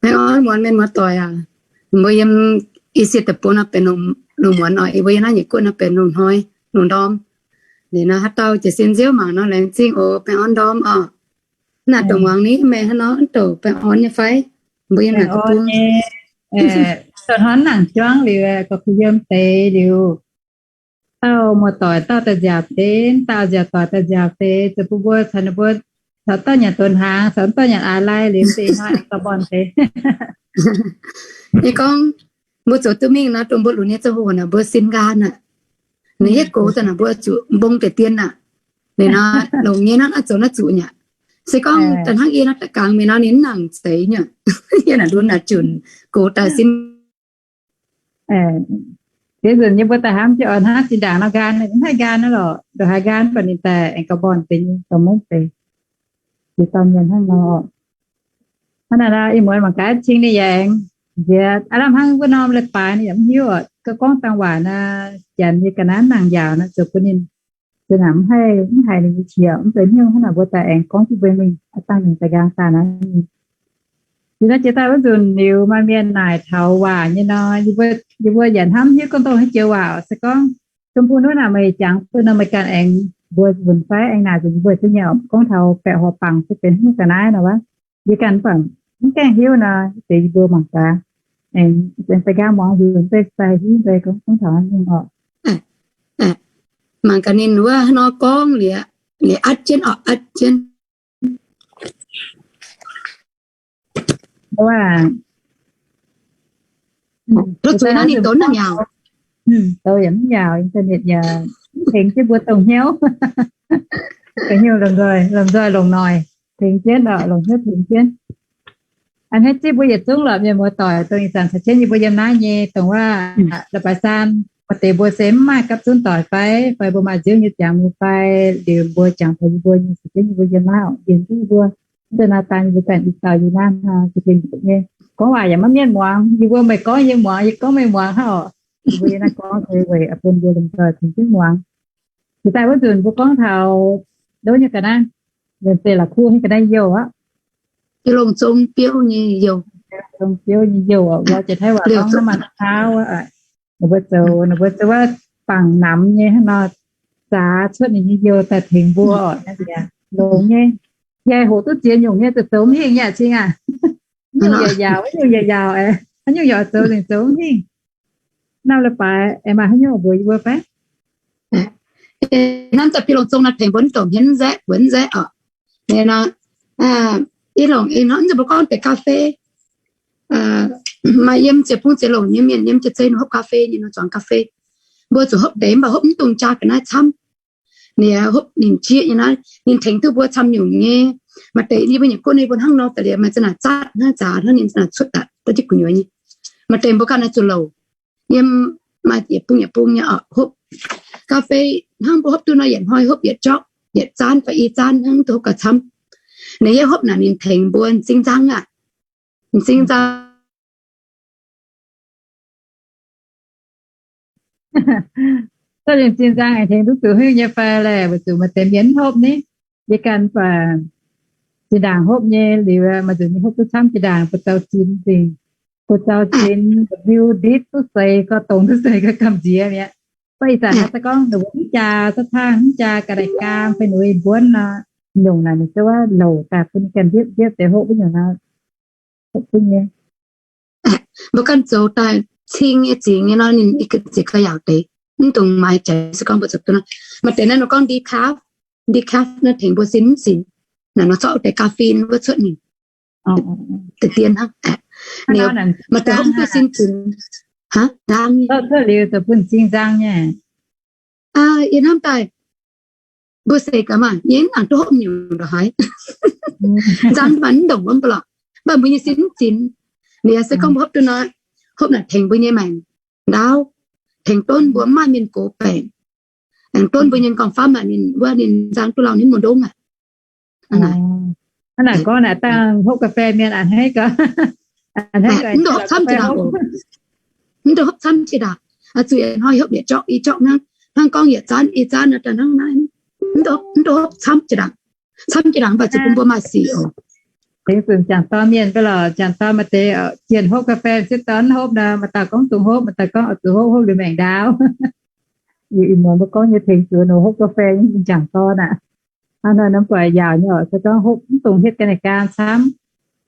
Baengh orn muonz mienh muoz-doic aac. Mbuo yiem i sieqv deic-bung nor benx lungh muonz oc. Mbuo yiem naaiv nyei guoqv nor benx lungh hnoi, lungh ndorm. Liuz nor haaix dauh jiez sin nziouv mangc nor laengz zingh oc. Baengh orn ndorm oc. Naaic douc muangx ni meih hnangv nor, douc baengh orn nyei fai? Mbuo yiem naaic deic-bung. Douc hnoi nangc juangv liuz, gorqv kuh yiem deix liuz, dauh muoz-doic dauh daaih nziaauc deix, dauh nziaauc doic daaih nziaauc deix, zoux bun mbuo caux ninh mbuo caux dauh nyanc donx hnaangx, caux dauh nyanc aax lai liuz, deix hnoi aengx gauh mborn deix. Yie gorngv, mbuo zoux duqv mingh nor, dongh mbuo lunx nyei ziangh hoc naaic mbuo sin nqaang aqv. Ninh yietv gox daaih naaic mbuo zuqc mbong deix dien aqv. Ninh nor longx nyei, naaiv zoux naaiv zuqc nyei. Se gorngv daaih hnangv yie nor daaih gangx mingh nor, ninh mv nangc zeiz nyei. Yie naaic lunx naaic junc gox daaih sin. Deix nzunc yie mbuo daaih hnamv jienv oc, hnangv zinh ndaangc nor nqaang, ninh mv haih nqaang naaiv lorqc, ndongc haaix nqaang baac ninh daaih aengx gauh mborn deix nyei, dongh mv deix. Jiex dauh mienh hnangv nor oc. Hnangv naaic nor, ih muonz mangc gaax cing ninh yaac aengx nziex aav lamh hnangv wuov norm leiz-baaix ninh yaac mv hiuv oc. Gauh gorngv dangh waac naaic, janx nyei ga'naaiv nangc njaaux naaic zoux bun ninh, zinh ndaangc mv haih, mv haiz ninh nyei qiex, mv zeiz hnyouv hnangv naaic mbuo daaih aengx gorngv jienv mbuo mingh, aav dangh ninh daaih nqaang daaih naaiv. Liuz naaiv jiex daaih wuov nzunc liuz maaih mienh naaic taux waac nyei nor, yie mbuo yaac hnamv hiuv gorngv dongh haaix joux waac se gorngv, dongh bun wuov naaic meih jangx bun nor meih ganh aengx mbuox nzunc fai aengx naaic nzunc mbuo zungv nyei oc. Gorngv taux baeqc horqc bangc se benx hnyouv ga'naaiv nor wuov, yie ganh mv baac mv gaengh hiuv nor, deix yie mbuo mangc gaax, aengx deix nqaang muangx nzunc deix sai hiuv deix gorngv taux nyungc oc. Mangc gaax ninh wuov hnangv nor gorngv liuz, liuz atv jienv oc, atv jienv. Zueiz naaiv ninh douz naaiv nyaauc, douz yaac mv nyaauc, internet yaac mv tengx jienv mbuo dongh hnyouv. Dongh hnyouv lomh nzoih, lomh nzoih longc noic tengx jienv oc, longc hnyouv tengx jienv. A'hneiv zipv mbuo yietc zungv lorqc, mienh muoz-doic, dongh ih zanc caux jienv yie mbuo yiem naaiv nyei, dongh wuov la'baaix saan, maaih deix mbuo se mv maaih gapv zunv doic fai, fai mbuo maaih nziouv nyei ziangx mingh fai, liuz mbuo jangx taux yie mbuo nyei, caux jienv yie mbuo yiem naaiv oc, yiem jienv yie mbuo, mv deix nor daan yie mbuo ganh ih dauh yie naaiv hnangv, za'gengh nyei gorngv waac yaac maiv mienh muangx, yie mbuo meih gorngv yie muangx, yie gorngv meih muangx hnangv oc. Yie mbuo yie naaiv gorngv se weic bun mbuo lomh nzoih tengx jienv muangx. Jiex daaih wuov nzunc mbuo gorngv taux ndouv nyei ga'naaiv, se la'kuqv nyei ga'naaiv youh aqv. Longc zong biouv nyei youh, zong biouv nyei youh oc, jiex Taiv waac gorngv น้ำมันมะพร้าว wuov. Ninh mbuo zoux, ninh mbuo zoux wuov bangc namx nyei hnangv nor, zaax cuotv ninh nyei youh daaih tengx mbuo oc. Longx nyei. Yie hoqc duqv ziex nyungc nyei, zoux mv hingh nyei aqv, cing aac. Nyungc yaac yaauc, nyungc yaac yaauc, haaix nyungc yaac zoux, zoux mv hingh. Naaiv leiz-baaix aengx maaih haaix nyungc mbuox yie mbuo fai? Hnamv daaih bi longc zong naaiv tengx mbuo mv dorngc hmien nzaeqv, wuonx nzaeqv oc. Ih longc ih hnoi nzunc mbuo gorngv deix ga'fei, maaih yiem ziepc bung ziepc longc nyei mienh yiem jiex zei ninh hopv ga'fei nyei nor, zuangx ga'fei. Mbuo zuqc hopv deix mv baac hopv mv dungx jaa ga'naaiv camv. Ninh hopv ninh jieqv nyei naaiv, ninh tengx duqv mbuo camv nyungc nyei. Maaih deix yie mbuo nyei guoqv ninh mbuo hnangv nor daaih liuz maaih za'naaic zatv hnangv, zaax hnangv ninh za'naaic cuotv daaih duqv jienv gu'nyuoz nyei. Maaih deix mbuo ganh naaiv zuqc louc yiem, maaih yietc bung yietc bung nyei oc, hopv ga'fei hnangv mbuo hopv duqv nor yietc hnoi hopv yietc jorqv, yietc zaanv fai i zaanv hnangv, mv dungx hopv gauh camv. Ninh yie hopv naaic ninh tengx mbuo m'zing nzang aqv. M'zing nzang Zorqv ninh m'zing nzang aengx tengx duqv zuqc haaix nyungc nyei fai laeh, weic zuqc maaih deix mienh mv hopv ni. Yie ganh baac zinh ndaangc hopv nyei liuz, maaih zuqc mienh hopv duqv camv zinh ndaangc, buoz-zaux zinx nzengc. Buoz-zaux zinx, mbiu nditv duqv seix, gorx dongz duqv seix, gorx gamh nziex mi'aqv. Gorngv ih zanc naaiv se gorngv ninh mbuo mv jaa, se tangh mv jaa ga'naaiv gaam fai ninh mbuo mbuonv nor, nyungc naaic ninh se wuov louc daaih bun ganh mbietv mbietv deix hopv wuov nyungc nor, hopv duqv nyei. Mbuo ganh zoux daaih cing nyei zingx nyei nor, ninh ziouc gauh yaauc deix. Mv dungx maaiz jaax se gorngv mbuo zoux duqv nor. Maaih deix naaiv nor gorngv decaf, decaf naaiv tengx mbuo sin mv zinx. Naaic nor zorqv deix caffeine wuov cuotv ninh deix dien hnangv. Maaih deix hopv duqv sin zinx. Hnangv, cuotv liuz zoux bun m'zing nzang nyei. Yie hnamv daaih mbuo seix gaax maah, yie mv nangc duqv hopv nyungc ndongc haaix. Nzang mv baac mv ndongc wuov mbuo lorqc. Mv baac mbuo nyei sin mv zinx. Liuz se gorngv mbuo hopv duqv nor, hopv naaic tengx mbuo nyei maengc ndaauv, tengx donv mbuo mv maaih mienh gox baengc, aengx donv mbuo nyei gorngv-famv maah, ninh wuov ninh nzang duqv lauh ninh mv muonz ndongv aqv. Hnangv naaic gorngv naaic dangh hopv ga'fei mienh a'hneiv gaax, mv dungx hopv camv jiex ndaangc oc. Mv dungx hopv camv jiex ndaangc. Zuqc yietc hnoi hopv yietc jorqv i jorqv hnangv. Hnangv gorngv yietc zaanv i zaanv nor, daaih hnangv naaiv, mv dungx hopv camv jiex ndaangc. Camv jiex ndaangc mv baac zuqc bun mbuo maaih sic oc. Tengx zuqc m'jangc dorn mienh mv baac lorqc, m'jangc dorn maaih deix jienh hopv ga'fei, m'sieqv dorn hopv nor, maaih dauh gorngv dungx hopv, maaih dauh gorngv oix zuqc hopv, hopv liuz maengc ndaauv. Ih muonz mbuo gorngv nyei tengx zuqc nor hopv ga'fei nyei m'jangc dorn aqv. Hnangv nor norm guaix yaauc nyei oc, se gorngv hopv mv dungx hietv ga'naaiv gaam camv.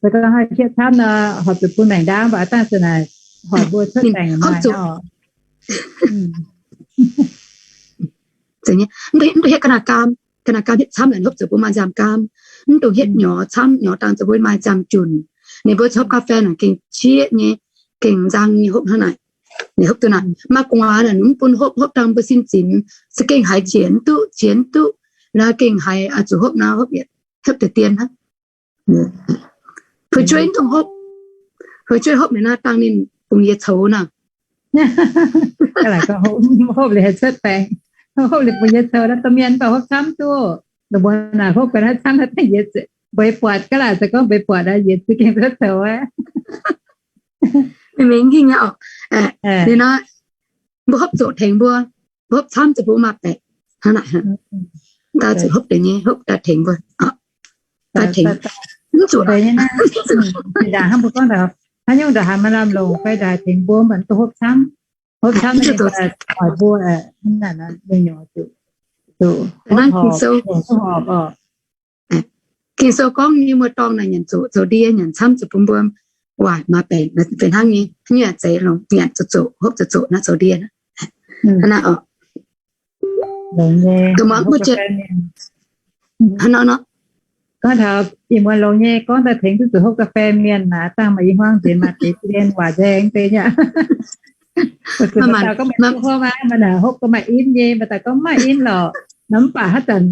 Se gorngv hietv camv nor, horpc zuqc bun maengc ndaauv, mv baac dangh se naaic horpc mbuo cuotv baengc maaih oc. Mv dungx hietv ga'naaiv gaam, ga'naaiv gaam hietv camv naaic hopv zuqc bun maaih nziaamv gaam. Mv dungx hietv nyorx camv, nyorx dangh zuqc bun maaih nziaamv junc. Ninh mbuo hopv ga'fei naaic gengh qiex nyei, gengh nzang nyei hopv hnangv naaic. Ninh hopv duqv naaic, maaih gu'nguaaz naaic mv bun hopv, hopv dangh mbuo sin zinx, se gengh haiz jiex mv duqv, jiex mv duqv, naaiv gengh haiz oix zuqc hopv naaiv hopv yietc, hopv deix dien hnangv. Fu'jueiv mv dungx hopv, fu'jueiv hopv liuz naaiv dangh ninh bungx yie coux nor. Hopv liuz haiz cuotv baengc, hopv liuz bungx yie coux, naaiv domh mienh mv baac hopv camv duqv. Dongh mbuo naaic hopv ga'naaiv camv, naaiv dangh yie mbeix buatc gaax laaix, se gorngv mbeix buatc naaiv yie za'gengh cuotv coux aqv. Mingh mingh hingh nyei oc. Ninh nor, mbuo hopv zoqc tengx mbuo, mbuo hopv camv zuqc mbuo maaih baeqc. Hnangv naaic, daaih zuqc hopv deix nyei, hopv daaih tengx mbuo, daaih tengx. Mv zuqc. Zinh ndaangc hnangv mbuo gorngv ndau, haaix nyungc ndongc haaix maaih lamh longc fai ndongc haaix tengx mbuo, mv baac mv duqv hopv camv. Hopv camv naaiv daaih hoic mbuo, hnangv naaic, mienh nyungc zuqc, zuqc horpc, horpc oc. Ging-Sou gorngv nyei, muoz dorngh naaic nyanc zoqc zoux ndie, nyanc camv zuqc bun mbuo waaic maaih baengc, benx hnangv nyei, nyei zeiz longc nyanc zoqc zoqc, hopv zoqc zoqc naaiv zoux ndie. Hnangv naaic oc. Hnangv nor nor. Gorngv taux ih muonz longx nyei, gorngv daaih tengx duqv zuqc hopv ga'fei mienh naaic, dangh maaih i hmuangv nzengc maaih deix dien waac nzaeng deix nyei. Maaih dauh gorngv maaih hopv, maaih naaic hopv gorngv maaih in nyei, maaih dauh gorngv maaih in lorqc. Nor mv baac haaix zanc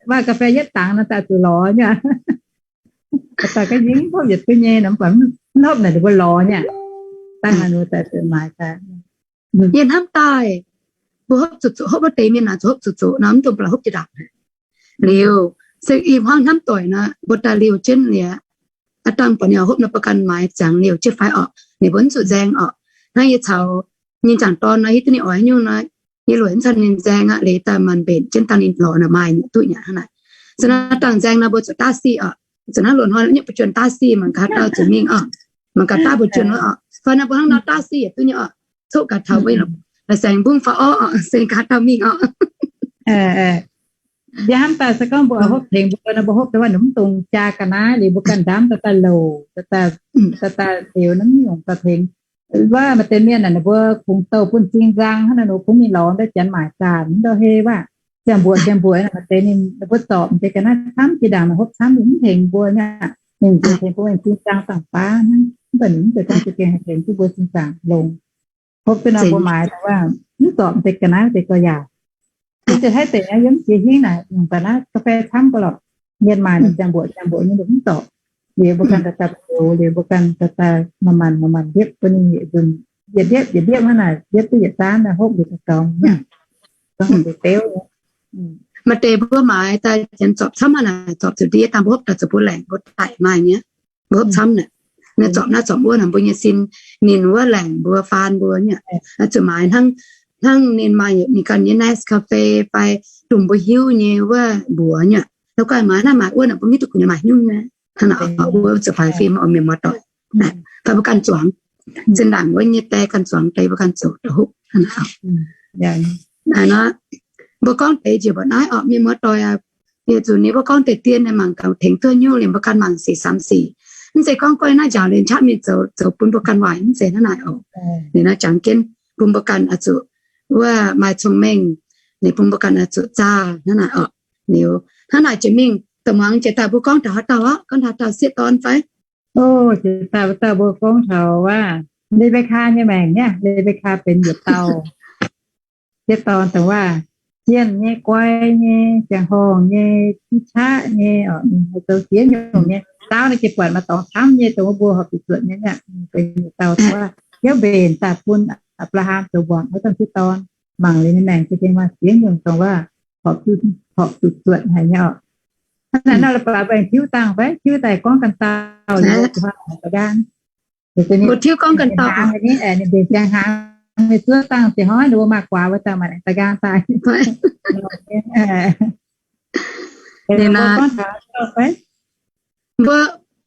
maaih ga'fei yietv dangx nor daaih zuqc lorz nyei. Maaih dauh gorngv yie mv hopv yietc duqv nyei nor, mv baac mv hopv naaic ninh mbuo lorz nyei. Dangh naaic ninh mbuo daaih zuqc maaiz daaih. Yie hnamv daaih, mbuo hopv zuqc zoqc, hopv wuov deix mienh naaic zuqc hopv zuqc zoqc nor, mv dungx baac hopv jiex ndaangc. Liuz, se i hmuangv hnamv doic nor, mbuo daaih liuz jienv liuz, aav dangh buatc ninh hopv nor mbuo ganh maaiz ziangx liuz jienv fai orqc, ninh mbuo mv zuqc nzaeng orqc. Hnangv yie caux nyei jangc dorn nor, hiuv duqv ninh oix nyungc nor, yie lueic mv caux ninh nzaeng aqv, liuz daaih maanc mbenc jienv dangh ninh lorz nor maaih nyei duqv nyei hnangv naaic. Se naaiv dangh nzaeng nor mbuo zuqc daav sic orqc, zuqc naaiv loz-hnoi nyungc mbuo juonh daav sic, mangc gaax dauh zuqc mingh orqc, mangc gaax daav mbuo juonh wuov orqc. Fai naaiv mbuo hnangv nor daav sic yietc duqv nyei orqc, coqv gaax taux mbuo la'saengx mbungv fai orqv orqc, se gaax dauh mingh orqc. Yie hnamv daaih se gorngv mbuo hopv tengx mbuo nor, mbuo hopv daaih wuov ninh mv dungx jaa ga'naaiv liuz mbuo ganh ndaamv daaih daaih louc, daaih daaih liuz naaiv nyungc daaih tengx. Wuov maaih deix mienh naaic, ninh mbuo kungx douh bun zing nzang hnangv naaic, ninh kungx mingh lorz daaih janx maaic zaanc mv ndau hei wuov, ziangh mbuoqc ziangh mbuoqc naaic, maaih deix ninh mbuo zorpc deix ga'naaiv camv, jiex ndaangc maaih hopv camv ninh mv tengx mbuo nyei. Ninh mv zeiz tengx mbuo zing nzang dangh baav hnangv, mv baac ninh mv zeiz gorngv za'gengh haih tengx duqv mbuo zinh zaangc longx. Hopv duqv nor mbuo maaiz daaih wuov, mv zorpc deix ga'naaiv deix gorx-youz. Yie se haiz deix naaiv yiem jiex hingv naaic, mv baac naaiv ga'fei camv ga'lorqc, mienh maaic naaic ziangh mbuoqc ziangh mbuoqc nyei, mv zorpc. Liuz mbuo ganh daaih daaih zoux, liuz mbuo ganh daaih daaih maaih maanc maaih maanc ndiepv bun ninh yietc nzunc, yietc ndiepv yietc ndiepv hnangv naaic, ndiepv duqv yietc zaanv naaic, hopv liuz daaih dorngx, dorngx deix beuv. Maaih deix mbuo maaiz daaih janx zorpc camv hnangv naaic, zorpc zuqc ndie dangh mbuo hopv daaih zuqc mbuo laengc mbuo daic maaih nyei. Mbuo hopv camv naaic, naaiv zorpc naaiv zorpc wuov naaic, mbuo nyei sin ninh wuov laengc mbuo faan mbuo nyei. Zuqc maaiz hnangv, hnangv ninh maaih ninh ganh nyei Nescafe fai dongh mbuo hiuv nyei wuov mbuox nyei. La'guaih maaiz naaiv maaiz wuov naaic, mbuo mv hiuv duqv gu'nyuoz maaih nyungc nyei. Hnangv naaic oc, wuov zuqc faix fim oc mienh muoz-doic. Fai mbuo ganh zuangx, zinh ndaangc wuov nyei die ganh zuangx die mbuo ganh zoux da'hopv hnangv naaic oc. Naaiv nor, mbuo gorngv deix njiec mbuoqc naaiv oc mienh muoz-doic aac, yietc zunc ninh mbuo gorngv deix dien ninh mangc gaax tengx duqv nyungc liemh mbuo ganh mangc sic samx sic. Mv zeiz gorngv goiv naaiv njaaux liuz qaqv mingh zoux, zoux bun mbuo ganh waaic, mv zeiz hnangv naaic oc. Ninh naaiv jangx jienv bun mbuo ganh oix zuqc wuov maaih cong-mengh, ninh bun mbuo ganh oix zuqc zaah hnangv naaic oc. Liuz hnangv naaic jiex mingh, da'muangx jiex daaih mbuo gorngv taux haaix dauh oc, gorngv taux dauh sieqv dorn fai? O, jiex daaih wuov dauh mbuo gorngv taux wuov Rebecca nyei maengc nyei. Rebecca benx yietc dauh sieqv dorn dongh wuov jienh nyei, guai nyei, ziangh horngh nyei, qaqv nyei oc, ninh haih zoux ziex nyungc nyei. Ndaauv naaiv jiex buatc maaih dorngx camv nyei, dongh wuov mbuo horpc zuqc zuotc nyei aqv. Ninh benx yietc dauh dongh wuov biauv mbenc daaih bun Apc^laa^ham zoux mbuangz wuov dauh sieqv dorn, mangc liuz ninh maengc se gengh maaih ziex nyungc dongh wuov horpc zuqc zuotc haic nyei oc. Hnangv naaic nor, la'baaix mbuo aengx tiuv dangh fai? Tiuv daaih gorngv ganh dauh, ninh mbuo ziouc hnangv da'nqaang. Mbuo tiuv gorngv ganh dauh. Ninh mbenc ziangh hnaangx, ninh zuov dangh ziouc hnoi ninh mbuo maaih guaax wuov dauh maaih da'nqaang daaih. Mbuo,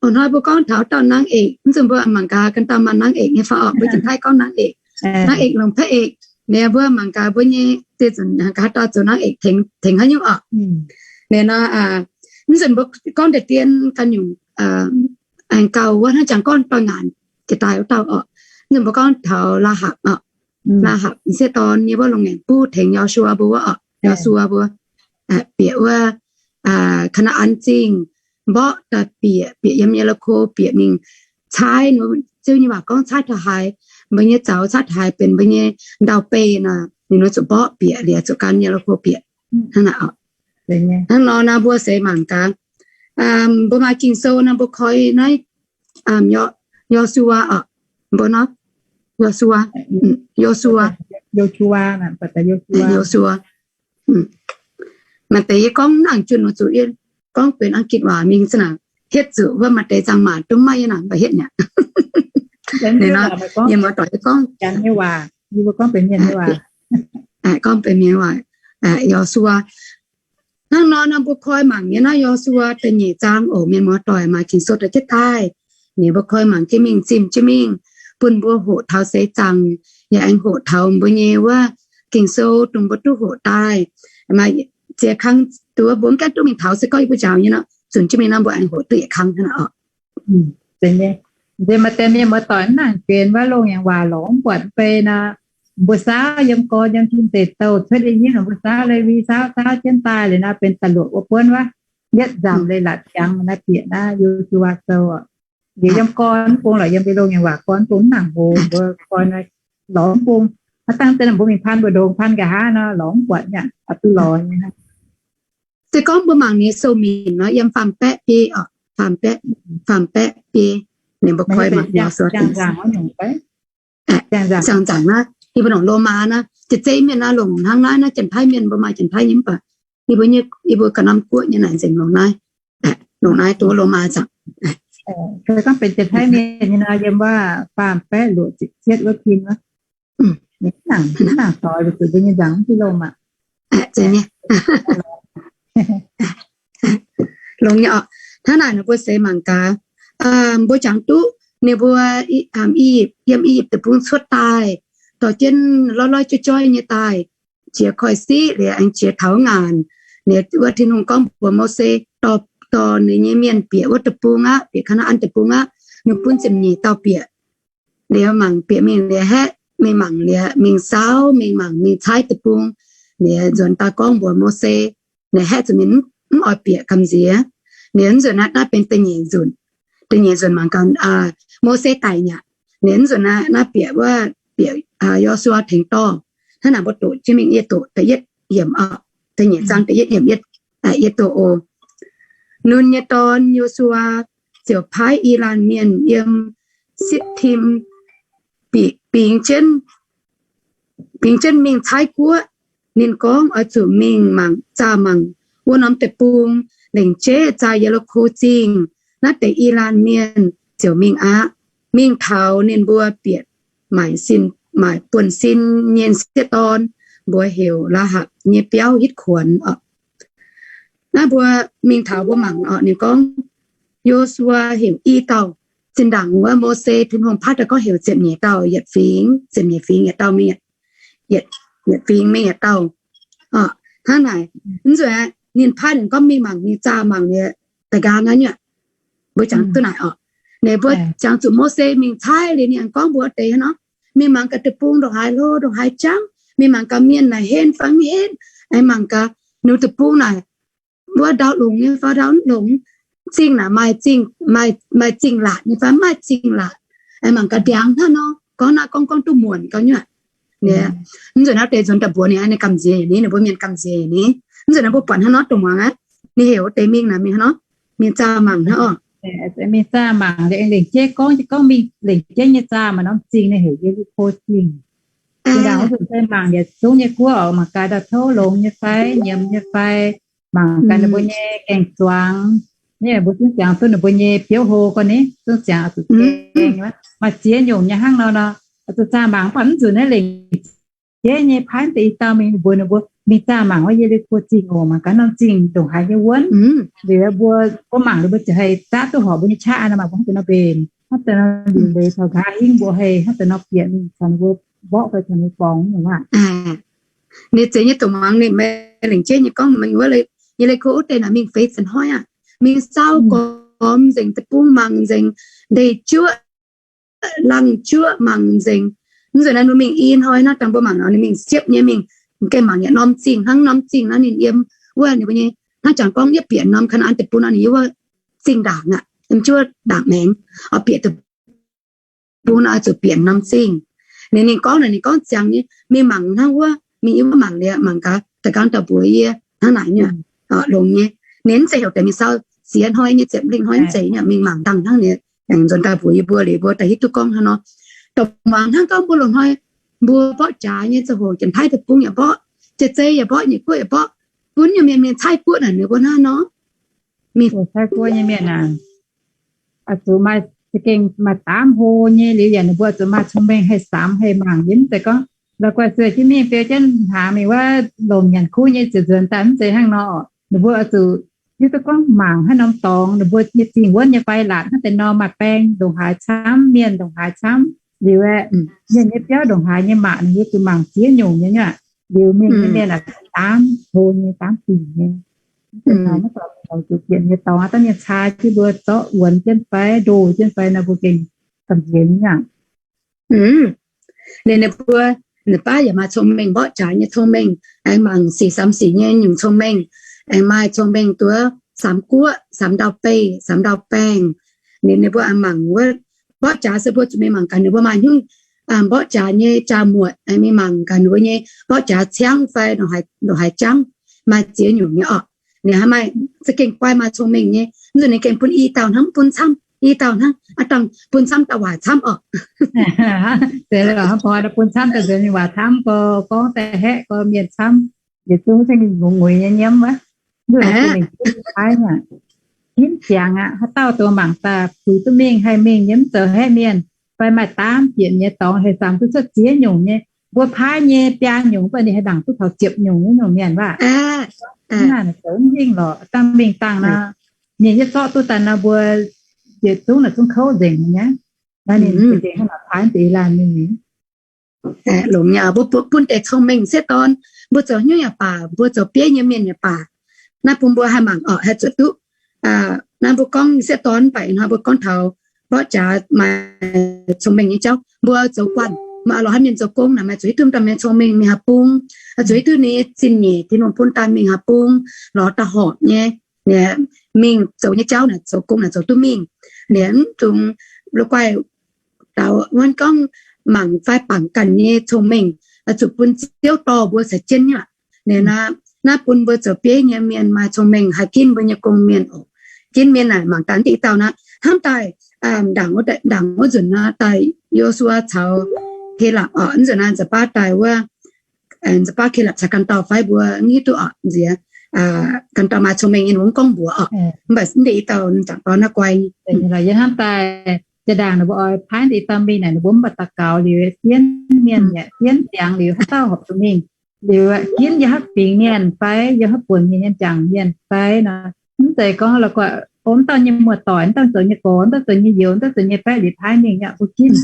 Ih hnoi mbuo gorngv taux dauh นางเอก, mv nzunc mbuo mangc gaax ganh dauh maaih นางเอก nyei fai orqc. Mbuo jienv taaih gorngv นางเอก, นางเอก longc พระเอก. Ninh mbuo mangc gaax mbuo nyei, deix nzunc haaix dauh zoux นางเอก tengx, tengx haaix nyungc orqc. Ninh nor, mv nzunc mbuo gorngv deix dien ganh nyungc, aengx gauh wuov hnangv jangx gorngv doix ngaanc jiex daaih wuov dauh orqc. Mv nzunc mbuo gorngv taux Laa^hapc orqc. Laa^hapc sieqv dorn nyei wuov longx ngaengc buv tengx Yo^su^waa mbuo wuov orqc. Yo^su^waa mbuo bieqc wuov Kaa^naa^an Zingh, mborqv daaih bieqc, bieqc yiem Ye^li^ko bieqc mingh caaiv, Ziouv nyei waac gorngv caaiv taux haaix, mbuo nyei zaux caaiv taux haaix benx mbuo nyei ndau-beih nor, ninh mbuo zuqc mborqv bieqc liuz zuqc gan Ye^li^ko bieqc. Hnangv naaic orqc. Hnangv nor naaiv mbuo seix mangc gaax, mbuo maaih Ging-Sou naaiv mbuo koi naaiv Yo^su^waa orqc. Mbuo nor, Yo^su^waa, Yo^su^waa, Yo^su^waa. Maaih deix yie gorngv nangc junh oix zuqc yie gorngv benx อังกฤษ waac mingh za'naaic, hietv zuqc wuov maaih deix zangc maac dongh maiv yie nangc mba'hietv mi'aqv. Ninh nor, yie muoz-doic yie gorngv, gorngv benx mienh waac, Yo^su^waa. Hnangv nor naaiv mbuo koi mangc nyei naaiv Yo^su^waa da'nyeic zaang oc, mienh muoz-doic, maaih Ging-Sou daaih jienv daaih. Ninh mbuo koi mangc jienv mingh, zimh jienv mingh, bun mbuo hoqc taux seix zaangc, yaac aengx hoqc taux mbuo nyei wuov Ging-Sou dongh mbuo duqv hoqc daaih. Maaih ziex kang duqv mbuo mv gaengh duqv mingh taux, se gorngv yie mbuo njaaux nyei nor, zunc jienv mingh nor mbuo aengx hoqc duqv yietc kang hnangv naaic oc. Nziex maaih deix mienh muoz-doic mv nangc guen wuov longx ngaengc waac lorz mv buatc bei nor, mbuo saauv yiem gorn yiem tin deic douh cuotv i hingv, mbuo saauv Lewi saauv, saauv jienv daaih liuz nor benx da'luoqc wuov buonv wuov, yietv nzamc leiz-latc ziangx naaiv bieqc naaiv Yo^su^waa Sou. Liuz yiem gorn bung lorqc, yiem bei longx ngaengc waac gorn bung mv nangc hoc, mbuo gorn lorz bung, hnangv dangh deix mbuo mingh pan mbu'ndongx pan nqa'haav nor, lorz mv buatc nyei, oix duqv lorz nyei. Se gorngv mbuo mangc ninh sou minc nor, yiem faam-baeqv biei oc, faam-baeqv biei. Ninh mbuo koi mangc nor, siang-nzaangc naaiv, yie mbuo longc Lomaa naaiv, jiex zeiv mienh naaiv longc hnangv naaiv, naaiv Janx-Taiv mienh, mbuo maaih Janx-Taiv nyei mv baac yie mbuo, yie mbuo ga'norm guoqv nyei naaic nzengc longc naaiv, longc naaiv duqv Lomaa zaangc. Se gorngv benx Janx-Taiv mienh nyei nor, yiem wuov faam-baeqv luoqc ziepc cietv wuov tin wuov. Mv nangc doix, weic zuqc mbuo nyei nzaangc mv duqv lomh aqv. Longx nyei oc. Hnangv naaic nor mbuo seix mangc gaax, mbuo jangx duqv ninh mbuo I^yipv, yiem I^yipv Deic-Bung cuotv daaih, dorh jienv loi loi joi joi nyei daaih, jiex koiv-siqv liuz aengx jiex taux ngaanc. Liuz wuov Tin-Hungh gorngv mbuox Mose, dorh, dorh ninh nyei mienh bieqc wuov deic-bung aqv, bieqc Kaa^naa^an Deic-Bung aqv. Ninh bun ziepc nyeic dauh bieqc. Liuz mangc bieqc mingh liuz haeqv, mingh mangc liuz mingh saauv, mingh mangc mingh caaiv deic-bung. Liuz nzuonx daaih gorngv mbuox Mose, liuz haeqv zuqc mingh mv oix bieqc gamh nziex. Liuz nzuonx naaiv, naaiv benx da'nyeic nzunc. Da'nyeic nzunc mangc gaax, Mose daic nyei aqv. Liuz nzuonx naaiv, naaiv bieqc wuov, bieqc Yo^su^waa tengx dorh. Hnangv naaic mbuo doqc jienv mingh, yie doqc da'yietv yiemc oc, da'nyeic zaang da'yietv yiemc, yie doqc oc. Nun nyei dorn, Yo^su^waa, ziouc paaiv I^laanh mienh yiem Sitv^tim bingx jienv, bingx jienv mingh caaiv guoqv. Ninh gorngv, oix zuqc mingh mangc, zaah mangc wuov norm deic-bung, lengc jeiv zaah Ye^li^ko Zingh. Naaiv deix I^laanh mienh ziouc mingh aqv. Mingh taux ninh mbuo bieqc maaic sin, maaic buonv-sin nyei sieqv dorn, mbuox heuc Laa^hapc nyei biauv hitv kuonx oc. Naaiv mbuo mingh taux mbuo mangc oc, ninh gorngv Yo^su^waa heuc i dauh. Zinh ndaangc wuov Mose Tin-Hungh paaiv daaih gorngv heuc ziepc nyeic dauh yietc fingx, ziepc nyeic fingx yietc dauh mingh, yietc fingx mingh yietc dauh. Hnangv naaic, mv nzunc ninh paaiv ninh gorngv mingh mangc, mingh zaah mangc nyei da'nqaang naaiv nyuoqc. Mbuo jangx duqv naaic oc. Ninh mbuo jangx zuqc Mose mingh caaiv liuz ninh aengx gorngv mbuox deix hnangv nor, mingh mangc gaax deic-bung ndongc haaix hlo ndongc haaix jangv, mingh mangc gaax mienh naaic henv fai mv henv, aengx mangc gaax ninh deic-bung naaic wuov ndau longx nyei fai ndau mv longx, zingh naaic maaih zingh, maaih zingh laatc nyei fai mv maaih zingh laatc, aengx mangc gaax ndiangx hnangv nor, gorngv naaiv gorngv gorngv duqv muonc gau nyuoqc. Mv nzunc naaiv deix nzuonx daaih mbuox ninh, ninh gamh nziex ni, ninh mbuo mienh gamh nziex ni. Mv nzunc naaiv mbuo buatc hnangv nor dongh muangx aqv, ninh heuc wuov deix mingh naaic mingh hnangv nor, mingh zaah mangc hnangv oc. Mingh zaah mangc liuz aengx lengc jeiv gorngv, gorngv mingh lengc jeiv nyei zaah mangc norm zingh, ninh heuc Ye^li^ko Zingh. Zinh ndaangc wuov nzunc se mangc yietc zungv nyei guoqv oc, mangc gaax ndau-touv longx nyei fai, nyiemz nyei fai, mangc gaax ninh mbuo nyei gaeng-zuangx. Ni mbuo zungv ziangx duqv ninh mbuo nyei biouv hlo gorn ni, zungv ziangx oix zuqc gaeng, maaih ziex nyungc nyei hnangv nor nor, oix zuqc zaah mangc. Mv baac mv nzunc naaiv lengc jeiv nyei paaiv deix i dauh mingh mbuox ninh mbuo, mingh zaah mangc wuov Ye^li^ko Zingh oc, mangc gaax norm zingh ndongc haaix nyei wuonv. Liuz mbuo, mbuo mangc liuz mbuo ziouc haih zaqv duqv horpc mbuo nyei qaqv nor, mangc mbuo hnangv deix nor mbenc, hnangv deix nor liuc leiz taux nqa'haav hingv mbuo haih hnangv deix nor bieqc mingh caux ninh mbuo mborqv fai caux ninh mbuo borngz nyei waac. Ninh zeiz nyei dongh muangx ninh maiv lengc jeiv nyei gorngv mingh wuov Ye^li^ko wuov deix naaic mingh feix ziepc hnoi aqv. Mingh saauv gormx nzengc, deic-bung mangc nzengc, ndeic juoqv, langh juoqv mangc nzengc. Mv nzunc naaiv mbuo mingh i hnoi nor, dangh mbuo mangc nor ninh mingh siepv nyei mingh, gengh mangc yaac norm zingh hnangv norm zingh nor ninh yiem wuov ninh mbuo nyei, hnangv jangx gorngv yietv bieqc norm Kaa^naa^an Deic-Bung nor ninh yiem wuov zingh ndaangc aqv, yiem juov ndaangc maengx, oix bieqc deic-bung nor oix zuqc bieqc norm zingh. Ninh, ninh gorngv naaic ninh gorngv ziangx nyei mingh mangc hnangv wuov, mingh yiem wuov mangc liuz mangc gaax da'gangv dauh mbuox yie hnangv naaic nyei, longx nyei. Ninh mv zeiz heuc deix mingh saauv ziex hnoi nyei, ziepc lengh hnoi mv zeiz nyei, mingh mangc dangh hnangv nyei. Aengx nzuonx daaih mbuox yie mbuo liuz mbuo daaih hiuv duqv gorngv hnangv nor. Dongh muangx hnangv gorngv mbuo loz-hnoi mbuo mborqv jaax nyei ziangh hoc, Janx-Taiv Deic-Bung yaac mborqv, Jiex Zei yaac mborqv, Nyeic Guoqv yaac mborqv, gunv nyei mienh mingh Taiv Guoqv naaic ninh mbuo hnangv nor. Mingh Taiv Guoqv nyei mienh aah, oix zuqc maaih, za'gengh maaih daamv hlo nyei liuz yaac ninh mbuo oix zuqc maaih cong-mengh haih samx haih mangc yiem mv zeiz gorngv la'guaih sueih jienv mingh beu jienv hnaangx mingh wuov longc nyanc kuv nyei ziepc nzuonx daaih mv zeiz hnangv nor. Ninh mbuo oix zuqc hiuv duqv gorngv mangc haaix norm dorngx, ninh mbuo nyei zingh wuonv nyei fai laatc hnangv deix nor, maaih baeng ndongc haaix camv, mienh ndongc haaix camv, liuz aeqv, mienh nyei biauv ndongc haaix nyei maac ninh mbuo zuqc mangc ziex nyungc nyei nyuoqc. Liuz mingh nyei mienh aeqv, daamv hlo nyei, daamv dingc nyei. Mv zeiz nor maiv dorngx, zuqc bieqc nyei dorngx daaih mienh caa jienv mbuo zorqv wuonx jienv fai ndoh jienv fai nor mbuo gengh gamh nziex nyei aqv. Ninh, ninh mbuo, ninh baav yaac maaih cong-mengh, mborqv jaax nyei cong-mengh, aengx mangc sic samx sic nyei nyungc cong-mengh, aengx maaih cong-mengh duqv samx guoqv, samx ndau-beih, samx ndau-baengh. Ninh, ninh mbuo aengx mangc wuov mborqv jaax se mbuo zuqc mingh mangc gaax ninh mbuo maaih hnyungv mborqv jaax nyei jaa-muotc, aengx mingh mangc gaax ninh mbuo nyei mborqv jaax ciangv fai ndongc haaix jangv, maaih ziex nyungc nyei orqc. Ninh hnangv maaih za'gengh guai maaih cong-mengh nyei, mv nzunc ninh gengh bun i dauh hnangv, mv bun camv, i dauh hnangv, aa dangh bun camv dauh waaic camv orqc. Hnangv bun camv daaih nzunc ninh waaic camv, gorngv daaih haeqv gorx mienh camv, yietc zungv zengv lungz mueiz nyei nyiemv wuov. Mv baac ginv ziangx aqv, haaix dauh dongh mangc daaih puix duqv mingh haih mingh nyei, mv zoux haeqv mienh. Fai maaih daamv bieqc nyei dorngx haih samx duqv cuotv ziex nyungc nyei. Mbuo paaiv nyei biaa nyungc, mv baac ninh haih ndaangc duqv taux ziepc nyungc nyei nyungc mienh waac. Naaiv zoux mv hingh lorqc, dangh mingh dangh nor, mienh yietv zorqv duqv daaih nor mbuo yietc zungv naaic zungv kouv nzengc nyei. Naaiv ninh za'gengh hnangv naaic paaiv deix laanh mingh. Longx nyei, mbuo bun deix cong-mengh sieqv dorn, mbuo zoux hnyouv yaac baac, mbuo zoux bieiv nyei mienh yaac baac, naaiv bun mbuo haih mangc orqc, haih zuotc duqv. Naaiv mbuo gorngv sieqv dorn mv baac ih hnoi mbuo gorngv taux mborqv jaax maaih cong-mengh nyei jauv. Mbuo zoux guanh, maaih lorz haaix mienh zoux gong naaic, maaih zuqc hiuv duqv domh mienh cong-mengh mingh haaix bung, zuqc hiuv duqv ninh zinh nyeic Tin-Hungh bun daaih mingh haaix bung, lorz daaih horpc nyei. Mingh zoux nyei jauv naaic, zoux gong naaic zoux duqv mingh. Ninh mv dungx la'guaih daaux wuonv gorngv mangc fai bangc ganh nyei cong-mengh, zuqc bun Ziouv dorh mbuo caux jienv nyei aqv. Ninh naaiv bun mbuo zoux bieiv nyei mienh maaih cong-mengh haih ginv mbuo nyei gong mienh oc. Ginv mienh naaic mangc daaih mv diuh dauh naaiv hnamv daaih, ndaangc wuov nzunc naaiv daaih Yo^su^waa caux Kelapc oc, nzunc naaiv nza'baav daaih wuov, nza'baav Kelapc caux ganh dauh fai mbuo mv hiuv duqv oc nziex. Ganh dauh maaih cong-mengh nyei mv gorngv mbuox oc, mv baac mv diuh dauh zangc dorn naaiv guai. Yie hnamv daaih jaa-ndaangc ninh mbuo oix paaiv mv diuh dauh mingh naaic ninh mbuo mv baac daux gaux liuz sienv mienh yaac sienv ziangx liuz haaix dauh horpc zuqc mingh. Liuz ginv yiem haaix fingx mienh fai yiem haaix buonc mienh nyei jangc mienh fai nor, mv zeiz gorngv la'guaih o mv dauh nyei muoz-doic, mv dauh zoux nyei gorx, mv dauh zoux nyei youz, mv dauh zoux nyei baeqv liuz paaiv mingh yaac mbuo ginv.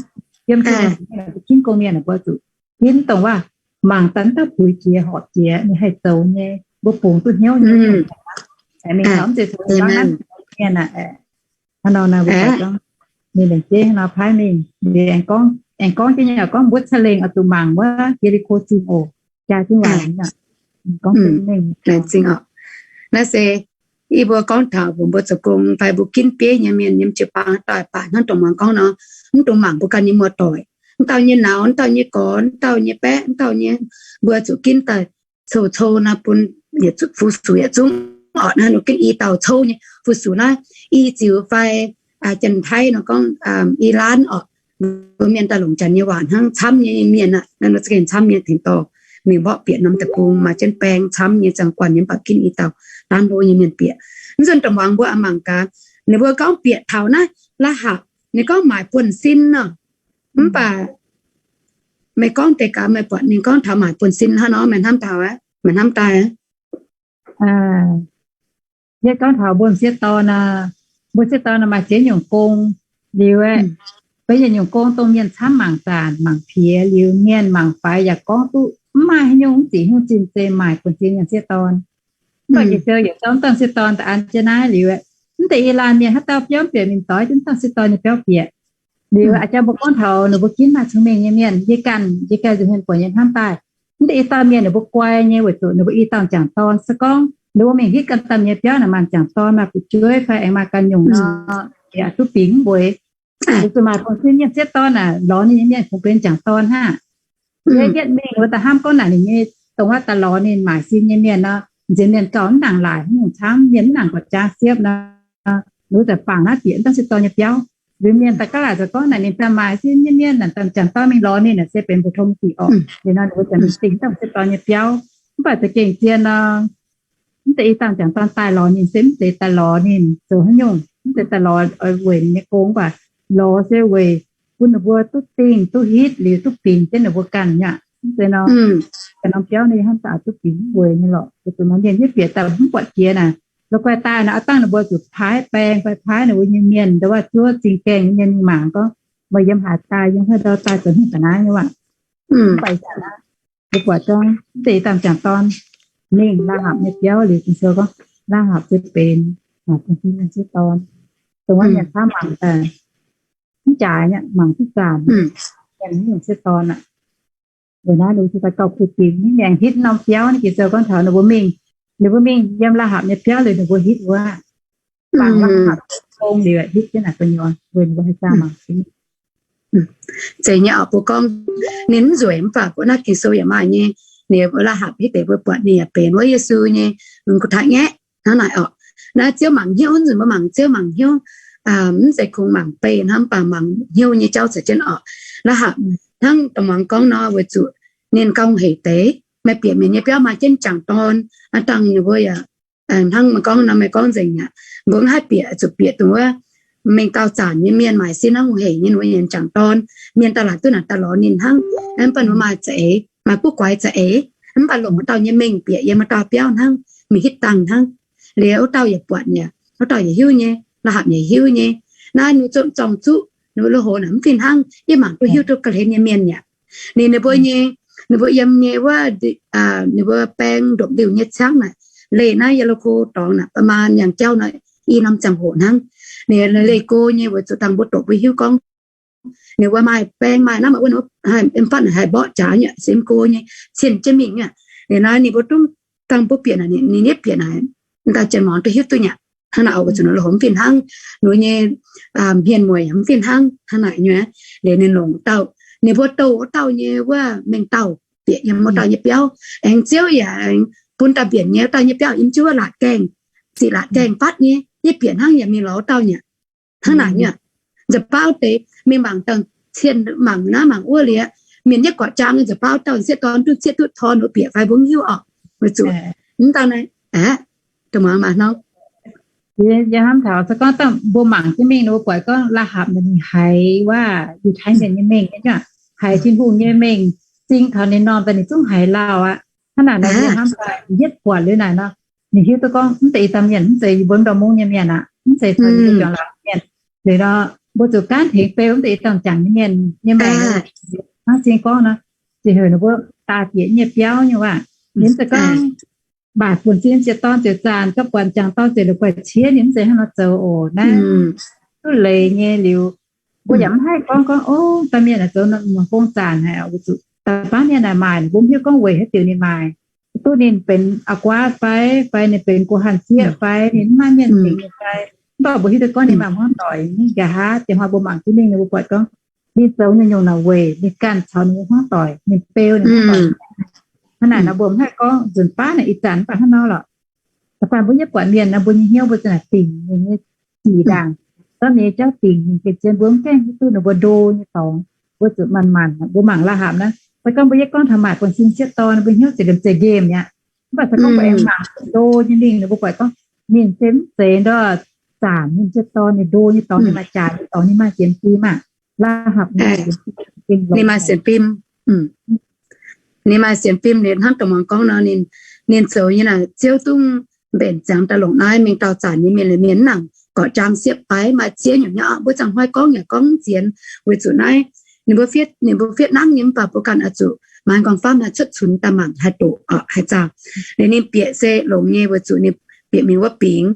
Yiem mbuo ginv gong mienh mbuo zuqc ginv dongh waac mangc daaih mv dauh puix jiex horpc jiex ninh haih zoux nyei, mbuo bungx duqv hnyouv nyei. Mingh taux mv zeiz zoux mienh aqv. Hnangv nor naaiv mbuo gorngv mingh lengc jeiv hnangv nor paaiv mingh, aengx gorngv jienv nyei gorngv mbuo ca'lengh oix zuqc mangc wuov Ye^li^ko Zingh oc, jaa jienv waaic. Gorngv mengh laengz zingh oc. Naaiv se yie mbuo gorngv taux mbuo zoux gong fai mbuo ginv bieiv nyei mienh yiem jiu-baang daaih baac hnangv dongh muangx gorngv nor, mv dungx mangc mbuo ganh nyei muoz-doic, mv dauh nyei nauz, mv dauh nyei gorx, mv dauh nyei baeqv, mv dauh nyei, mbuo zuqc ginv daaih cou-cou naaiv bun yietc zungv fu-sux yietc zungv orqc. Naaiv ninh ginv i dauh cou nyei fu-sux naaiv, i ziux fai Janx-Taiv nor gorngv i laanv orqc. Mbuo mienh daaih longc Janx nyei waac hnangv camv nyei mienh aqv. Naaiv nor za'gengh camv nyei tengx dorh mingh mborqv bieqc norm deic-bung maaih jienv baeng camv nyei ziangh guanh nyei mv baac ginv i dauh laanv hlo nyei mienh bieqc. Mv nzunc dongh muangx mbuo mangc gaax, ninh mbuo gorngv bieqc taux naaiv Laa^hapc, ninh gorngv maaic buonv-sin nor. Mv baac meih gorngv deix gaax meih buatc ninh gorngv taux maaic buonv-sin hnangv nor meih hnamv taux aqv. Meih hnamv daaih? Yie gorngv taux mbuo m'sieqv dorn, mbuo m'sieqv dorn maaih ziex nyungc gong liuz, mbuo yietc nyungc gong dongh mienh camv mangc zaanc mangc piex liuz, mienh mangc faix yaac gorngv duqv mv maaih haaix nyungc mv zic hnyouv zinh zeiz maaic bun ziex nyungc m'sieqv dorn. Mv baac jiex sou yietc zungv m'sieqv dorn da'an jienv naaiv liuz, mv deix i laanh mienh haaix dauh biauv bieqc mingh doix jienv m'sieqv dorn nyei biauv bieqc. Liuz a'jang mbuo gorngv taux ninh mbuo ginv maaih cong-mengh nyei mienh, yie ganh, yie ganh nzunc hmien buatc nyei hnamv daaih, mv deix i dauh mienh ninh mbuo guai nyei weic zuqc ninh mbuo i dauh m'jangc dorn se gorngv ninh mbuo mingh hitv ganh dauh nyei biauv naaic maaih m'jangc dorn maaih fu'jueiv fai aengx maaih ganh nyungc nor, yaac duqv bingx mv mbueiz. Weic zuqc maaih bun ziex nyungc m'sieqv dorn naaic lorz ninh nyei mienh kungx benx m'jangc dorn hnangv. Yie yietv mingh wuov da'hnamv gorngv naaic ninh nyei dongh wuov daaih lorz ninh maaic sin nyei mienh nor, nziex mienh gauh mv nangc laaic, mv nyungc camv mienh mv nangc buatc jaav siepv nor, ninh mbuo ziouc bangc naaiv bieqc m'sieqv dorn nyei biauv. Liuz mienh daaih gaav laaic ziouc gorngv naaic ninh daaih maaic sin nyei mienh naaic, m'jangc dorn mingh lorz ninh naaic se benx mbu'ndongx diuc oc. Liuz nor ninh mbuo ziouc mingh dingh m'sieqv dorn nyei biauv. Mv baac za'gengh zien nor, mv deix i dauh m'jangc dorn daaih lorz ninh se mv zeiz daaih lorz ninh zoux haaix nyungc, mv zeiz daaih lorz weic ninh nyei gong, mv baac lorz se weic bun ninh mbuo duqv dingh duqv hitv liuz duqv bingx jienv ninh mbuo ganh nyei. Mv zeiz nor, ganh norm biauv ninh hnamv daaih duqv bingx mv mbueiz nyei lorqc. Weic zuqc nor mienh yietv bieqc daaih mv buatc jiex naaic, la'guaih daaih naaic, aav dangh ninh mbuo zuqc paaiv baeng fai paaiv ninh mbuo nyei mienh, nduov waac zuov zingh gaengh nyei mienh mingh mangc gorngv, meih yiem haaix daaih, yiem haaix ndau daaih zoux hnyouv ga'naaiv nyei waac. Mv baac mbuo buatc gorngv mv deix i dauh m'jangc dorn mingh Laa Hapc nyei biauv liuz, Ging-Sou gorngv Laa Hapc se benx dongh m'sieqv dorn, dongh wuov mienh camv mangc daaih mv jaaix nyei, mangc duqv zaanc, mienh m'sieqv dorn aqv. Weic naaiv ninh se daaih gauh kuh dingc mingh maengx hitv norm biauv. Naaiv Ging-Sou gorngv taux ninh mbuo mingh, ninh mbuo mingh yiem Laa Hapc nyei biauv liuz ninh mbuo hitv wuov, bangc Laa Hapc gong liuz hitv jienv naaic gu'nyuoz weic ninh mbuo haih zaah mangc sin. Zeiz nyei oc, mbuo gorngv ninh mv nzueic mv baac mbuo naaiv Ging-Sou yaac maaih nyei. Ninh Laa Hapc hitv deix mbuo buatc ninh yaac benx wuov Yesu nyei gu'taaix ngaeqv hnangv naaic oc. Naaiv Ziouv mangc hnyouv, nzunc mbuo mangc Ziouv mangc hnyouv, mv zeiz kungx mangc beiv hnangv, mv baac mangc hnyouv nyei jauv caux jienv oc. Laa Hapc hnangv dongh muangx gorngv nor, weic zuqc ninh gauh hec deix, maaih bieqc mienh nyei biauv maaih jienv m'jangc dorn, aav dangh ninh mbuo yaac hnangv meih gorngv nor, meih gorngv nzengc aqv. Mbuo mv haih bieqc, zuqc bieqc dongh wuov mengh dauh zaanc nyei mienh maaic sin hnangv, hungh hec nyei ninh mbuo nyei m'jangc dorn. Mienh daaih laaic duqv naaic daaih lorz ninh hnangv, mv baac ninh mbuo maaih za'eix, maaih guv guaix za'eix, mv baac longc wuov dauh nyei mengh bieqc yiem wuov dauh biauv hnangv, mingh hitv dangh hnangv. Liuz wuov dauh yaac buatc nyei, wuov dauh yaac hiuv nyei, Laa Hapc yaac hiuv nyei. Naaiv ninh zorng-zuqv ninh mbuo lui-houx naaic mv fih hnangv, yie mangc duqv hiuv duqv ga'hlen nyei mienh aqv. Ninh, ninh mbuo nyei, ninh mbuo yiem nyei wuov, ninh mbuo baeng ndopv-liuh nyei ciangv naaic, leih naaiv Ye^li^ko dorngx naaic, ba'maah yangh jauv naaic, i norm ziangh hoc hnangv. Ninh leih go nyei weic zuqc dangh mbuo doqc mbuo hiuv gorngv ninh mbuo maaih baeng maaih naaiv maaih wuov, mv baac haih mborqv jaax nyei, se mv go nyei, cien jienv mingh nyei. Liuz naaiv ninh mbuo dungx dangh mbuo bieqc naaic, ninh nietv bieqc naaic, dauh jienv muangx duqv hiuv duqv nyei. Hnangv naaic oc, weic zuqc ninh lui-houx mv fih hnangv, ninh nyei hmien mueic mv fih hnangv, hnangv naaic nyei. Liuz ninh longc dauh, ninh mbuo douh wuov dauh nyei wuov mengh dauh bieqc yiem wuov dauh nyei biauv. Aengx Ziouv yaac aengx bun dauh bieqc nyei wuov dauh nyei biauv yiem jienv wuov laatc gaengh, ziqc laatc gaengh fatv nyei, yie bieqc hnangv yaac mingh lorz wuov dauh nyei. Hnangv naaic nyei. Nza'baauv deix mingh mangc dangh cien mangc naaiv mangc wuov liuz, mienh yietv guatc jaang, nza'baauv dauh sieqv dorn duqv cieqv duqv torn wuov bieqc fai mbuo mv hiuv oc. Weic zuqc mv dauh naaiv aeqv, dongh muangx maaih hnangv. Yie hnamv taux se gorngv dangh mbuo mangc jienv mingh, ninh mbuo buatc gorngv Laa Hapc ninh haiz wuov Yiutai Mienh nyei mengh nyei, haiz Tin-Hungh nyei mengh zing taux ninh norm daaih ninh zungv haiz lauh aqv. Hnangv naaic nor yie hnamv daaih yietv buatc liuz naaic nor, ninh hiuv duqv gorngv mv zeiz i dauh mienh, mv zeiz yie mbuo ndau mungv nyei mienh aqv, mv zeiz caux yie mbuo juangc laangz mienh. Liuz nor, mbuo zuqc gaanv tengx beu mv zeiz i dauh m'jangc nyei mienh nyei maengc. Hnangv zing gorngv nor, ziouc heuc ninh mbuo daaih bieqc nyei biauv nyei waac. Ninh mv zeiz gorngv mv baac buonc sin m'sieqv dorn ziouc zaanc, gapv buatc m'jangc dorn ziouc la'guaih ciev ninh, mv zeiz hnangv nor zoux oc. Naaiv duqv leiz nyei liuz, mbuo yaac mv haih gorngv gorngv, o, dauh mienh naaic zoux gong zaanc haic, weic zuqc da'faanh mienh naaic maaic, mbuo mv hiuv gorngv weic haaix diuc ninh maaic. Duqv ninh benx auv-guaav fai, fai ninh benx go hanh sieqv fai, ninh mv maaih mienh tengx ninh fai. Mv baac mbuo hiuv duqv gorngv ninh maaih hmuangv doic. Ninh nqa'haav diex hnoi mbuo mangc jienv mingh, ninh mbuo buatc gorngv ninh zoux nyungc-nyungc naaic weic ninh ganh caux ninh nyei hmuangv doic, ninh beu ninh hmuangv doic. Hnangv naaic nor mbuo mv haih gorngv nzunc baav naaic ih zanc mv baac hnangv nor lorqc. Da'faanh mbuo yietv buatc mienh nor, mbuo nyei hnyouv mbuo za'naaic dingc ninh nyei sic ndaangc, zorqv ninh nyei jauv dingc ninh, gengh zien mbuo mv gaengh hiuv duqv ninh mbuo ndo nyei dorngx. Mbuo zuqc manc-manc, mbuo mangc Laa Hapc naaiv, se gorngv mbuo yietv gorngv taux maaic buonc sin m'sieqv dorn, mbuo hnyouv ziouc liemh zeih nqemh mi'aqv. Mv baac se gorngv mbuo aengx mangc ndo nyei mingh, ninh mbuo buatc gorngv ninh se mv zeiz ndortv zaanc nyei m'sieqv dorn, ninh ndo nyei dorngx, ninh maaih jaax nyei dorngx, ninh maaih sienx fim maah. Laa Hapc ninh maaih sienx fim. Ninh maaih sienx fim, ninh hnamv dongh muangx gorngv nor, ninh Ninh zoux nyei naaic, Ziouv dungv mbenc ziangx daaih longc naaiv mingh dauh zanc nyei mienh, mienh mv nangc gorqv jaang siepv-baaix, maaih ziex nyungc nyei oc. Mbuo zaangc hnoi gorngv yaac gorngv mv nzienx, weic zuqc naaiv ninh mbuo fiev, ninh mbuo fiev nangv nyei, mv baac mbuo ganh oix zuqc maaih nqorngv-famv haih cuotv cunx daaih mangc haih doqc oc, haih zaah. Liuz ninh bieqc se longx nyei, weic zuqc ninh bieqc mingh wuov bingx.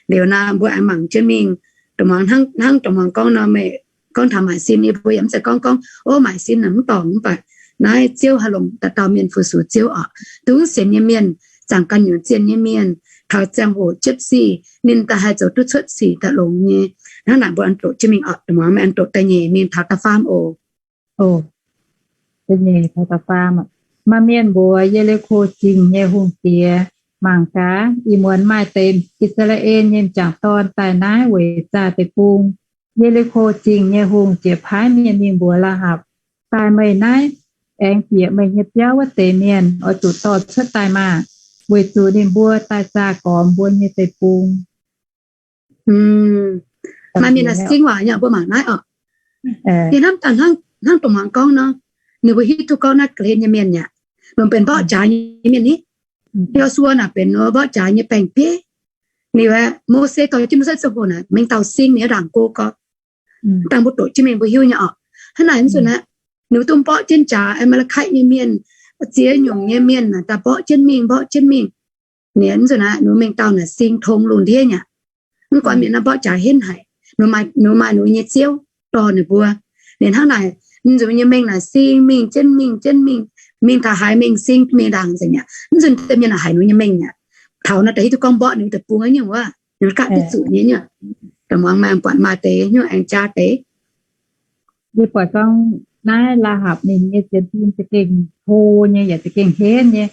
Liuz naaic mbuo aengx mangc jienv mingh. Dongh muangx hnangv, hnangv dongh muangx gorngv nor, meih gorngv taux maaic sin, yie mbuo yaac mv zeiz gorngv gorngv, o, maaic sin naaic mv dorngc, mv baac naaiv Ziouv haih longc dauh dauh mienh fu-sux Ziouv oc. Dungv sienx nyei mienh, zaangc ganh nyungc zienh nyei mienh, taux ziangh hoc jiepv sic ninh daaih haih zoux duqv cuotv sic daaih longx nyei. Hnangv naaic mbuo aengx doqc jienv mingh oc. Dongh muangx meih aengx doqc da'nyeic mingh taux da'faam oc. Maaih mienh mbuox Ye^li^ko Zingh nyei hungh diex, Mangc gaax, ih muonz maaih deix I^saa^laa^en nyei m'jangc dorn daaih naaiv weic zaah deic-bung. Ye^li^ko Zingh nyei hungh ziouc paaiv mienh mingh mbuox Laa^hapc, Daaih meih naaiv, aengx bieqc meih nyei biauv wuov deix mienh oix zuqc dorh cuotv daaih maah! Weic zuqc ninh mbuo daaih zaah gormx mbuo nyei deic-bung. Maaih mienh naaic singv waac nyei, mbuo mangc naaiv oc. Yie hnamv daaih hnangv dongh muangx gorngv nor, ninh mbuo hiuv duqv gorngv naaiv ga'hlen nyei mienh yaac longc benx mborqv jaax nyei mienh ni. Yo^su^waa naaic benx mborqv jaax nyei baeng-bieiv. Ninh, Mose dorh jienv mbuo cuotv ziangh hoc naaic, mingh dauh singv ninh ndaangc go gorx. Dangh mbuo doqc jienv mingh mbuo hiuv nyei oc. Hnangv naaic nzunc aeqv, ninh mbuo dungx mborqv jienv jaax Aa^maa^li^kai nyei mienh, ziex nyungc nyei mienh naaic daaih mborqv jienv mingh, mborqv jienv mingh. Ninh nzunc aeqv, ninh mbuo mingh dauh naaic singv tong lungh ndiev nyei aqv. Mv guanh mienh naaiv mborqv jaax henv haic, ninh maaih ninh nyei ziouv dorh ninh mbuo. Ninh hnangv naaic, nzunc nyei mengh naaic singv mingh jienv mingh jienv mingh, mingh taux haaix mengh singv mingh ndaangc nzengc aqv. Nzunc deix mienh naaic haiz ninh nyei mengh aqv. Taux naaiv daaih hiuv duqv gorngv mborqv ninh deic-bung nyungc wuov, ninh gapv duqv zuqc nyei nyungc. Dongh muangx maaih buatc maaih deix nyungc aengx jaa deix. Yie buatc gorngv naaiv Laa^hapc ninh nyei sienx fim za'gengh hlo nyei yaac za'gengh henv nyei.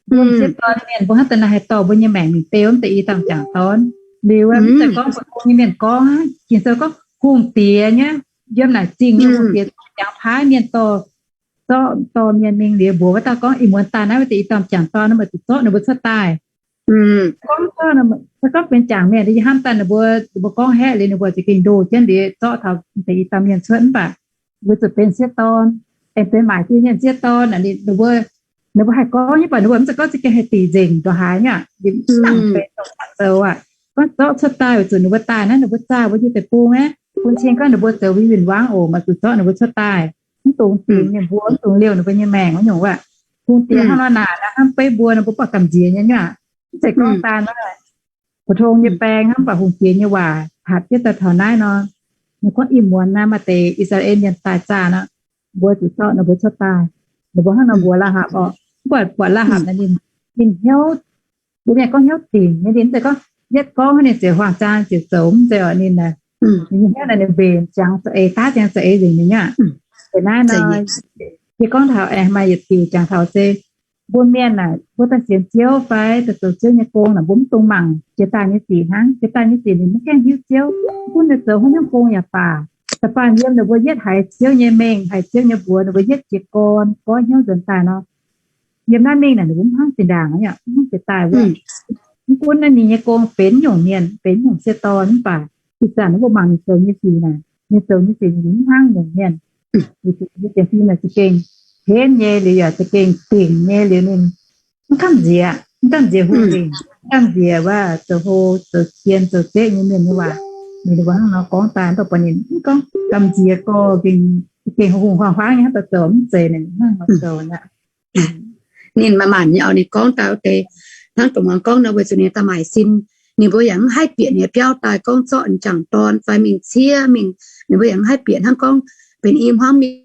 Mbuo m'sieqv dorn mienh mbuo hnangv daaih naaiv haih dorh mbuo nyei maengc mingh beu mv deix i dauh m'jangc dorn. Liuz mv zeiz gorngv mbuo hungh nyei mienh gorngv, Ging-Sou gorngv hungh diex nyei, yiem naaic zingh nyei hungh diex jangx paaiv mienh dorh, zorqv dorh mienh mingh liuz mbuox wuov dauh gorngv, Ih muonz daaih naaiv wuov deix i dauh m'jangc dorn, meih zuqc zorqv ninh mbuo cuotv daaih. Gorngv, gorngv benx jangc mienh, yie hnamv daaih ninh mbuo, ninh mbuo gorngv haeqv liuz ninh mbuo za'gengh ndoh jienv liuz zorqv taux deix i dauh mienh cuotv mv baac weic zuqc benx sieqv dorn, aengx benx maaic sin mienh sieqv dorn, ninh mbuo, ninh mbuo haih gorngv nyei baac ninh mbuo mv zeiz gorngv za'gengh haih dingc nzengc ndongc haaix nyei aqv. Ninh mv nangc benx dongh mv baac zoux aqv. Gorngv zorqv cuotv daaih weic zuqc ninh mbuo daaih naaiv ninh mbuo zaah mbuo nyei deic-bung aqv. Bun cing gorngv ninh mbuo zoux win-win wangv oc, maaih zuqc zorqv ninh mbuo cuotv daaih. Mv dungx dingc ninh mbuo, mv dungx liouh ninh mbuo nyei maengc wuov nyungc wuov. Hungh diex hnangv nor naaic, hnamv beiv mbuo, ninh mbuo buatc gamh nziex nyei nyei aqv. Mv zeiz gorngv daan wuov, phổ thông nyei baeng hnamv baac hungh diex nyei waac hatc jienv daaih taux naaiv nor. Ninh gorngv ih muonz naaiv maaih deix I^saa^laa^en mienh daaih zaah nor, mbuo zuqc zorqv ninh mbuo cuotv daaih. Ninh mbuo hnangv nor mbuox Laa^hapc oc. Mv baac buatc Laa^hapc naaic ninh, ninh hnyouv, mbuo mienh gorngv hnyouv dingc nyei, ninh mv zeiz gorngv yietv gorngv hnangv ninh ziouc huaang-zaang ziouc zoux, mv zeiz oc. Ninh, ninh nyei hnyouv naaic ninh mbenc ziangx za'eix, daav ziangx za'eix nzengc nyei aqv. Naaiv nor, yie gorngv taux aengx maaih yietc diuc jangx taux se mbuo mienh naaic, mbuo daaih sienx Ziouv fai daaih zoux Ziouv nyei gong naaic, mbuo mv dungx mangc jiex daaih nyei sic hnangv. Jiex daaih nyei sic ninh mv gaengh hiuv Ziouv, mv gunv ninh zoux haaix nyungc gong yaac baac, da'faanh yiem ninh mbuo yietv haiz Ziouv nyei mengh, haiz Ziouv nyei mbuox, ninh mbuo yietv jiez gorn goiv hnyouv nzuonx daaih nor, yiem naaiv mingh naaic ninh mbuo mv hnangv zinh ndaangc aqv, mv hnangv jiex daaih wuov. Mv gunv naaiv ninh nyei gong benx nyungc mienh, benx nyungc sieqv dorn mv baac, ih zanc mbuo mangc ninh zoux nyei sic naaic, ninh zoux nyei sic ninh mv hnangv nyungc mienh. Ninh sienx fim naaic za'gengh henv nyei liuz yaac za'gengh dingc nyei liuz ninh mv gamh nziex, mv gamh nziex hungh lingc, mv gamh nziex wuov zoux hlo zoux jien zoux zeqv nyei mienh nyei waac. Ninh mbuo hnangv nor gorngv daaih, mv baac ninh mv gorngv gamh nziex gorx gengh, gengh hungh huaang-huaang nyei hnangv daaih zoux, mv zeiz, ninh hnangv nor zoux aqv. Ninh maanc-maanc nyei oc, ninh gorngv daaih wuov deix, hnangv dongh muangx gorngv nor, weic zuqc ninh daaih maaic sin, ninh mbuo yaac mv haih bieqc ninh nyei biauv daaih gorngv zorqv m'jangc dorn fai mingh ciev mingh, ninh mbuo yaac mv haih bieqc hnangv gorngv benx i hmuangv mingh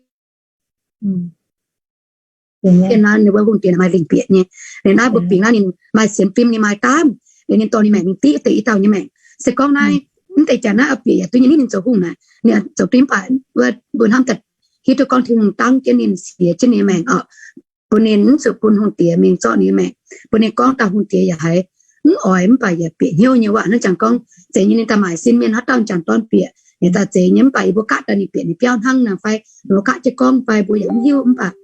Ninh mbuo hungh diex maaih lingc bieqc nyei. Liuz naaiv mbuo bingx naaiv ninh maaih sienx fim, ninh maaih daamv, liuz ninh dorh ninh maengc mingh diqv deix i dauh nyei maengc. Se gorngv naaiv, mv deix jaax naaiv oix bieqc yaac duqv nyei, ninh zoux hungh naaic, ninh zoux duqv mv baac wuov mbuo hnamv daaih hiuv duqv gorngv Tin-Hungh dangv jienv ninh, sienx jienv ninh nyei maengc oc, bun ninh mv zuqc bun hungh diex mingh zorqv ninh nyei maengc, bun ninh gorngv dauh hungh diex yaac haiz mv oix mv baac yaac bieqc hnyouv nyei waac. Hnangv jangx gorngv, zeiz nyei ninh daaih maaic sin mienh haaix dauh m'jangc dorn bieqc, ninh daaih zeiz nyei mv baac yie mbuo gapv daaih ninh bieqc ninh biauv hnangv naaic fai, mbuo gapv jienv gorngv fai mbuo yaac mv hiuv mv baac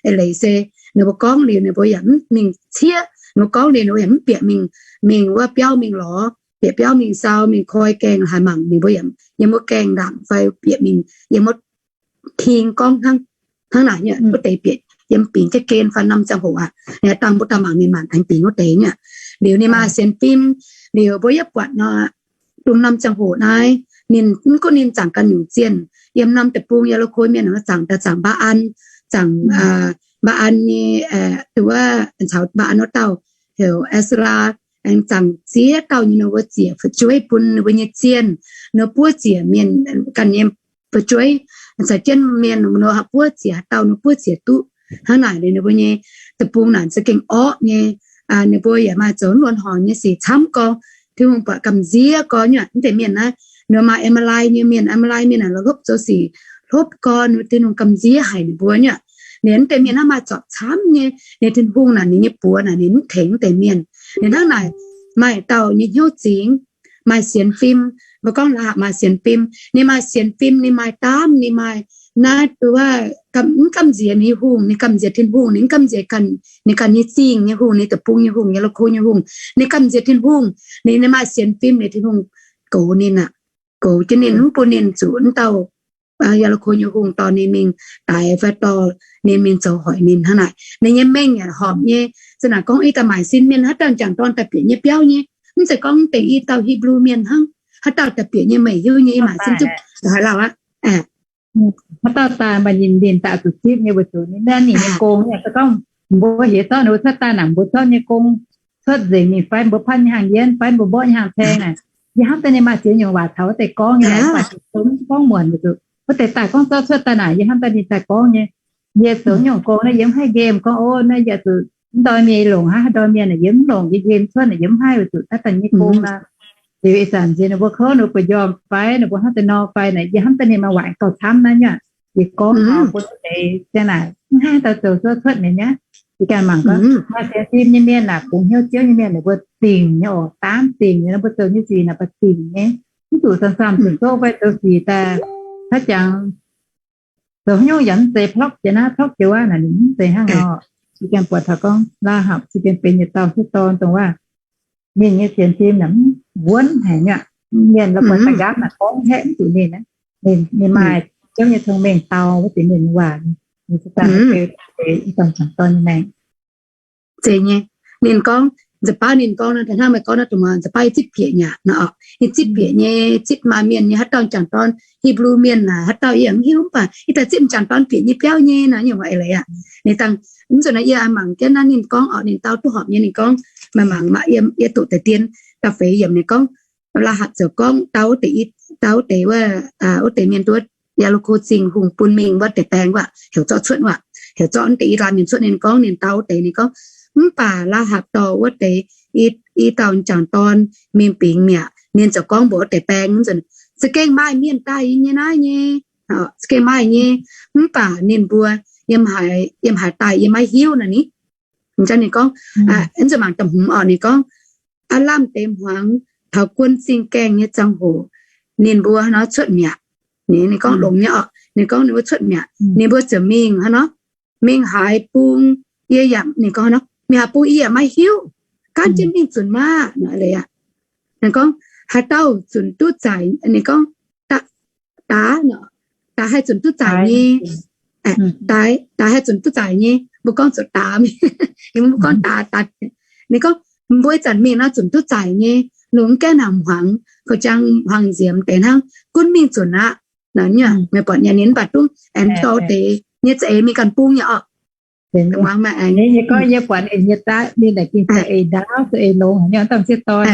eix leiz se ninh mbuo gorngv liuz ninh mbuo yaac mv mingh cieqv, ninh mbuo gorngv liuz ninh mbuo yaac mv bieqc mingh, mingh wuov biauv mingh lorz, bieqc biauv mingh sau, mingh koi gaengh haaix mangc ninh mbuo yaac yiem wuov gaengh ndaangc fai bieqc mingh yiem wuov king gorngv hnangv, hnangv naaic nyei wuov deix bieqc yiem bingx jienv gen fai norm ziangh hoc aqv. Dangh mbuo daaih mangc ninh maanc aengx bingx wuov deix nyei. Liuz ninh maaih sienx fim, liuz mbuo yietv buatc nor, dongh norm ziangh hoc naaiv, ninh mv gunv ninh zaangc ganh nyungc zienh, yiem norm deic-bung yaac lo ko mienh zaangc daaih zaangc Mbaa^an, zaangc Mbaa^an nyei, duqv caux Mbaa^an wuov dauh heuc Ezra, aengx zaangc ziex dauh nyei ninh mbuo ziec fu'jueiv bun ninh mbuo nyei zienh, ninh buov ziec mienh ganh nyei fu'jueiv, caux jienv mienh ninh mbuo buov ziec haaix dauh ninh buov ziec duqv. Hnangv naaic ninh mbuo nyei deic-bung naaic za'gengh orqv nyei. Ninh mbuo yaac maaih zoux luonx horngc nyei sic camv gorx, Tin-Hungh buatc gamh nziex gorx nyei. Mv deix mienh naaiv, ninh maaih Amalai nyei mienh, Amalai mienh naaic la'hlopv zoux sic, hlopv gorx, Tin-Hungh gamh nziex haic ninh mbuo nyei. Ninh mv deix mienh naaiv maaih zorpc camv nyei, ninh Tin-Hungh naaic ninh nyei buoz naaic ninh mv tengx mv deix mienh. Ninh hnangv naaic maaih dauh nyei hnyouv zingx, maaih sienx fim. Mbuo gorngv Laa^hakc maaih sienx fim, ninh maaih sienx fim, ninh maaih daamv, ninh maaih naaiv mv gamh nziex ninh nyei hungh, ninh gamh nziex Tin-Hungh, ninh mv gamh nziex ninh ganh nyei zingh nyei hungh, ninh deic-bung nyei hungh, yaac lo ko nyei hungh. Ninh gamh nziex Tin-Hungh, ninh, ninh maaih sienx fim, ninh Tin-Hungh goux ninh aqv, goux jienv ninh, mv bun ninh zuqc wuov dauh yaac lo ko nyei hungh dorh ninh mingh daix fai dorh ninh mingh zoux hoic ninh hnangv naaic. Ninh nyei mengh yaac horpc nyei. Se naaic gorngv ih daaih maaic sin mienh haaix dauh m'jangc dorn daaih bieqc nyei biauv nyei, mv zeiz gorngv deix i dauh Hipv^lu Mienh hnangv, haaix dauh daaih bieqc nyei meih hiuv nyei, ih maaic sin zuqc haaix lauh aqv. Haaix dauh daaih maaih ninh, ninh daaih zuqc zipv nyei weic zuqc ninh naaiv ninh nyei gong nyei. Se gorngv mbuo heuc zorqv ninh mbuo cuotv daaih naaic, mbuo zorqv nyei gong cuotv nzengc mingh fai mbuo patv nyei hnaangx yienv fai mbuo mborqv nyei hnaangx taeng naaic, yie hnamv daaih ninh maaih ziex nyungc waac taux wuov deix gorngv nyei, mv baac zoux gorngv muonc weic zuqc wuov deix daaih gorngv zorqv cuotv daaih naaic, yie hnamv daaih ninh daaih gorngv nyei. Yie zoux nyungc gong naaiv yie mv haih nqemh gorngv, o, naaiv yie zuqc mv ndorm mienh longc hnangv, haaix ndorm mienh naaic yie mv longc, yie nqemh cuotv naaic yie mv haih weic zuqc naaiv daaih nyei gong nor. Liuz ih zanc nziex ninh mbuo kouv ninh mbuo buatc njormh fai ninh mbuo hnangv deix nor fai naaic, yie hnamv daaih ninh maaih waac gauh camv naaiv nyei. Yie gorngv taux bun wuov deix ziang naaic mv haih daaih zoux zorqv cuotv mi'aqv. Yie ganh mangc gorngv maaih sienx fim nyei mienh naaic, bungx hnyouv Ziouv nyei mienh ninh mbuo dingc nyei oc, daamv dingc nyei, ninh mbuo zoux nyei sic naaic baac dingc nyei, mv zuqc samx-samx zuqc zouv fai zoux sic daaih haaix jangx zoux haaix nyungc yaac mv zeiz plorqv jiex naaiv plorqv jiex wuov naaic, ninh mv zeiz hnangv nor. Yie ganh buatc taux gorngv Laa^hakc za'gengh benx yietc dauh sieqv dorn dongh wuov ninh nyei sienx fim naaic mv wuonv haic nyei. Mienh la'buatc da'nqaapv naaic gorngv haeqv mv zuqc ninh aqv. Ninh, ninh maaih Ziouv nyei cong-mengh dau wuov deix mienh nyei waac, ninh se daaih benx i dauh m'jangc dorn nyei maengc. Zeiz nyei. Ninh gorngv, nza'baav ninh gorngv nor, hnangv meih gorngv nor, dongh nza'baav yie zipv bieqc nyei aqv nor, yie zipv bieqc nyei, zipv maaih mienh nyei haaix dauh m'jangc dorn, Hipv^lu Mienh naaic haaix dauh yie yaac mv hiuv, mv baac yie daaih zipv m'jangc dorn bieqc nyei biauv nyei naaic, nyungc eix leiz aqv. Ninh dangh mv zuqc naaiv yie mangc jienv naaiv ninh gorngv oc, ninh dau duqv horpc nyei, ninh gorngv maaih mangc maaih yiem yie doqc deix dien da'feix yiemc ninh gorngv, Laa^hakc ziouc gorngv dau wuov deix, dau wuov deix wuov, wuov deix mienh duqv yaac lo ko zingh hungh bun mingh wuov deix baeng wuov, heuc zorqv cuotv wuov, heuc zorqv wuov deix i laanh mienh cuotv. Ninh gorngv, ninh dau wuov deix, ninh gorngv, mv baac Laa^hakc dorh wuov deix i, i dauh m'jangc dorn mingh bingx mi'aqv. Ninh ziouc gorngv mbuox wuov deix baeng, za'gengh maaih mienh daaih yie nyei naaiv nyei, za'gengh maaih nyei, mv baac ninh mbuo yiem haaix, yiem haaix daaih yie maiv hiuv nor ni. Ninh gorngv, mv zuqc mangc da'hmz oc, ninh gorngv, aav lamh deix hmuangx taux guon zingh gaengh nyei ziangh hoc, ninh mbuo hnangv nor cuotv mi'aqv. Ninh gorngv longx nyei oc, ninh gorngv ninh mbuo cuotv mi'aqv, ninh mbuo ziouc mingh hnangv nor, mingh haaix bung yie yaac, ninh gorngv nor, mingh haaix bung yie yaac maiv hiuv, gaanv jienv mingh zunc maah. Ninh gorngv, haaix dauh zunc duqv zaaic, ninh gorngv, daaix, daaix haih zunc duqv zaaic nyei, daaix haih zunc duqv zaaic nyei, mbuo gorngv zuqc daaix, mbuo gorngv daaix, daaix. Ninh gorngv, mbuo ih zanc mingh nor zunc duqv zaaic nyei, longc mv gaengh hnaangx hmuangx, gauh jang hmuangx nziemx deix hnangv, gunv mingh zunc aqv. Naaiv nyungc meih buatc nyei, ninh mv baac dungv aengx dorh deix nyei za'eix mingh ganh bung nyei oc. Muangx maaih aengx, yie gorngv yie buatc ninh nyei daaih, ninh naaic gengh za'eix ndaauv, za'eix longx haic nyei, dangh sieqv dorn.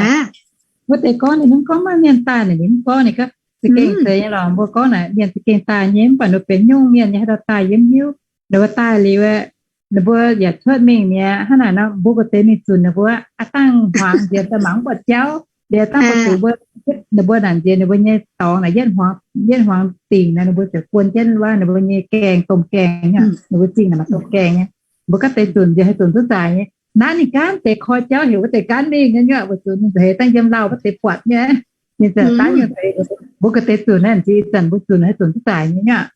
Wuov deix gorngv ninh mv gorngv maaih mienh daaih naaic, ninh mv gorngv, ninh gorngv za'gengh zeiz nyei lorqc. Mbuo gorngv naaic mienh za'gengh daaih nyei, mv baac ninh mbuo benx nyungc mienh nyei, haaix dauh daaih yie mv hiuv. Ninh mbuo daaih liuz, ninh mbuo yaac cuotv mingh mi'aqv, hnangv naaic nor mbuo gux deix mingh zunc ninh mbuo aqv, dangh hmuangx nziex daaih mangc mv buatc jauv. Liuz dangh mbuo zuqc mbuo, ninh mbuo naaic nziex ninh mbuo nyei dorngx naaic yietv hmuangx, yietv hmuangx dingc naaic, ninh mbuo ziouc guon jienv wuov ninh mbuo nyei gaengh, domh gaengh nyei, ninh mbuo zingh naaic maaih domh gaengh nyei. Mbuo ganh deix zunc nziex haih zunc duqv zaaic nyei. Naaiv ninh gaanv deix koi jauv heuc wuov deix gaanv mingh nyei nyuoqc, weic zuqc ninh za'eix dangh yiem lauh wuov deix buatc nyei. Ninh zanc daaih nyungc deix, mbuo ganh deix zunc naaiv nziex ih zanc mbuo zunc haih zunc duqv zaaic nyei nyuoqc.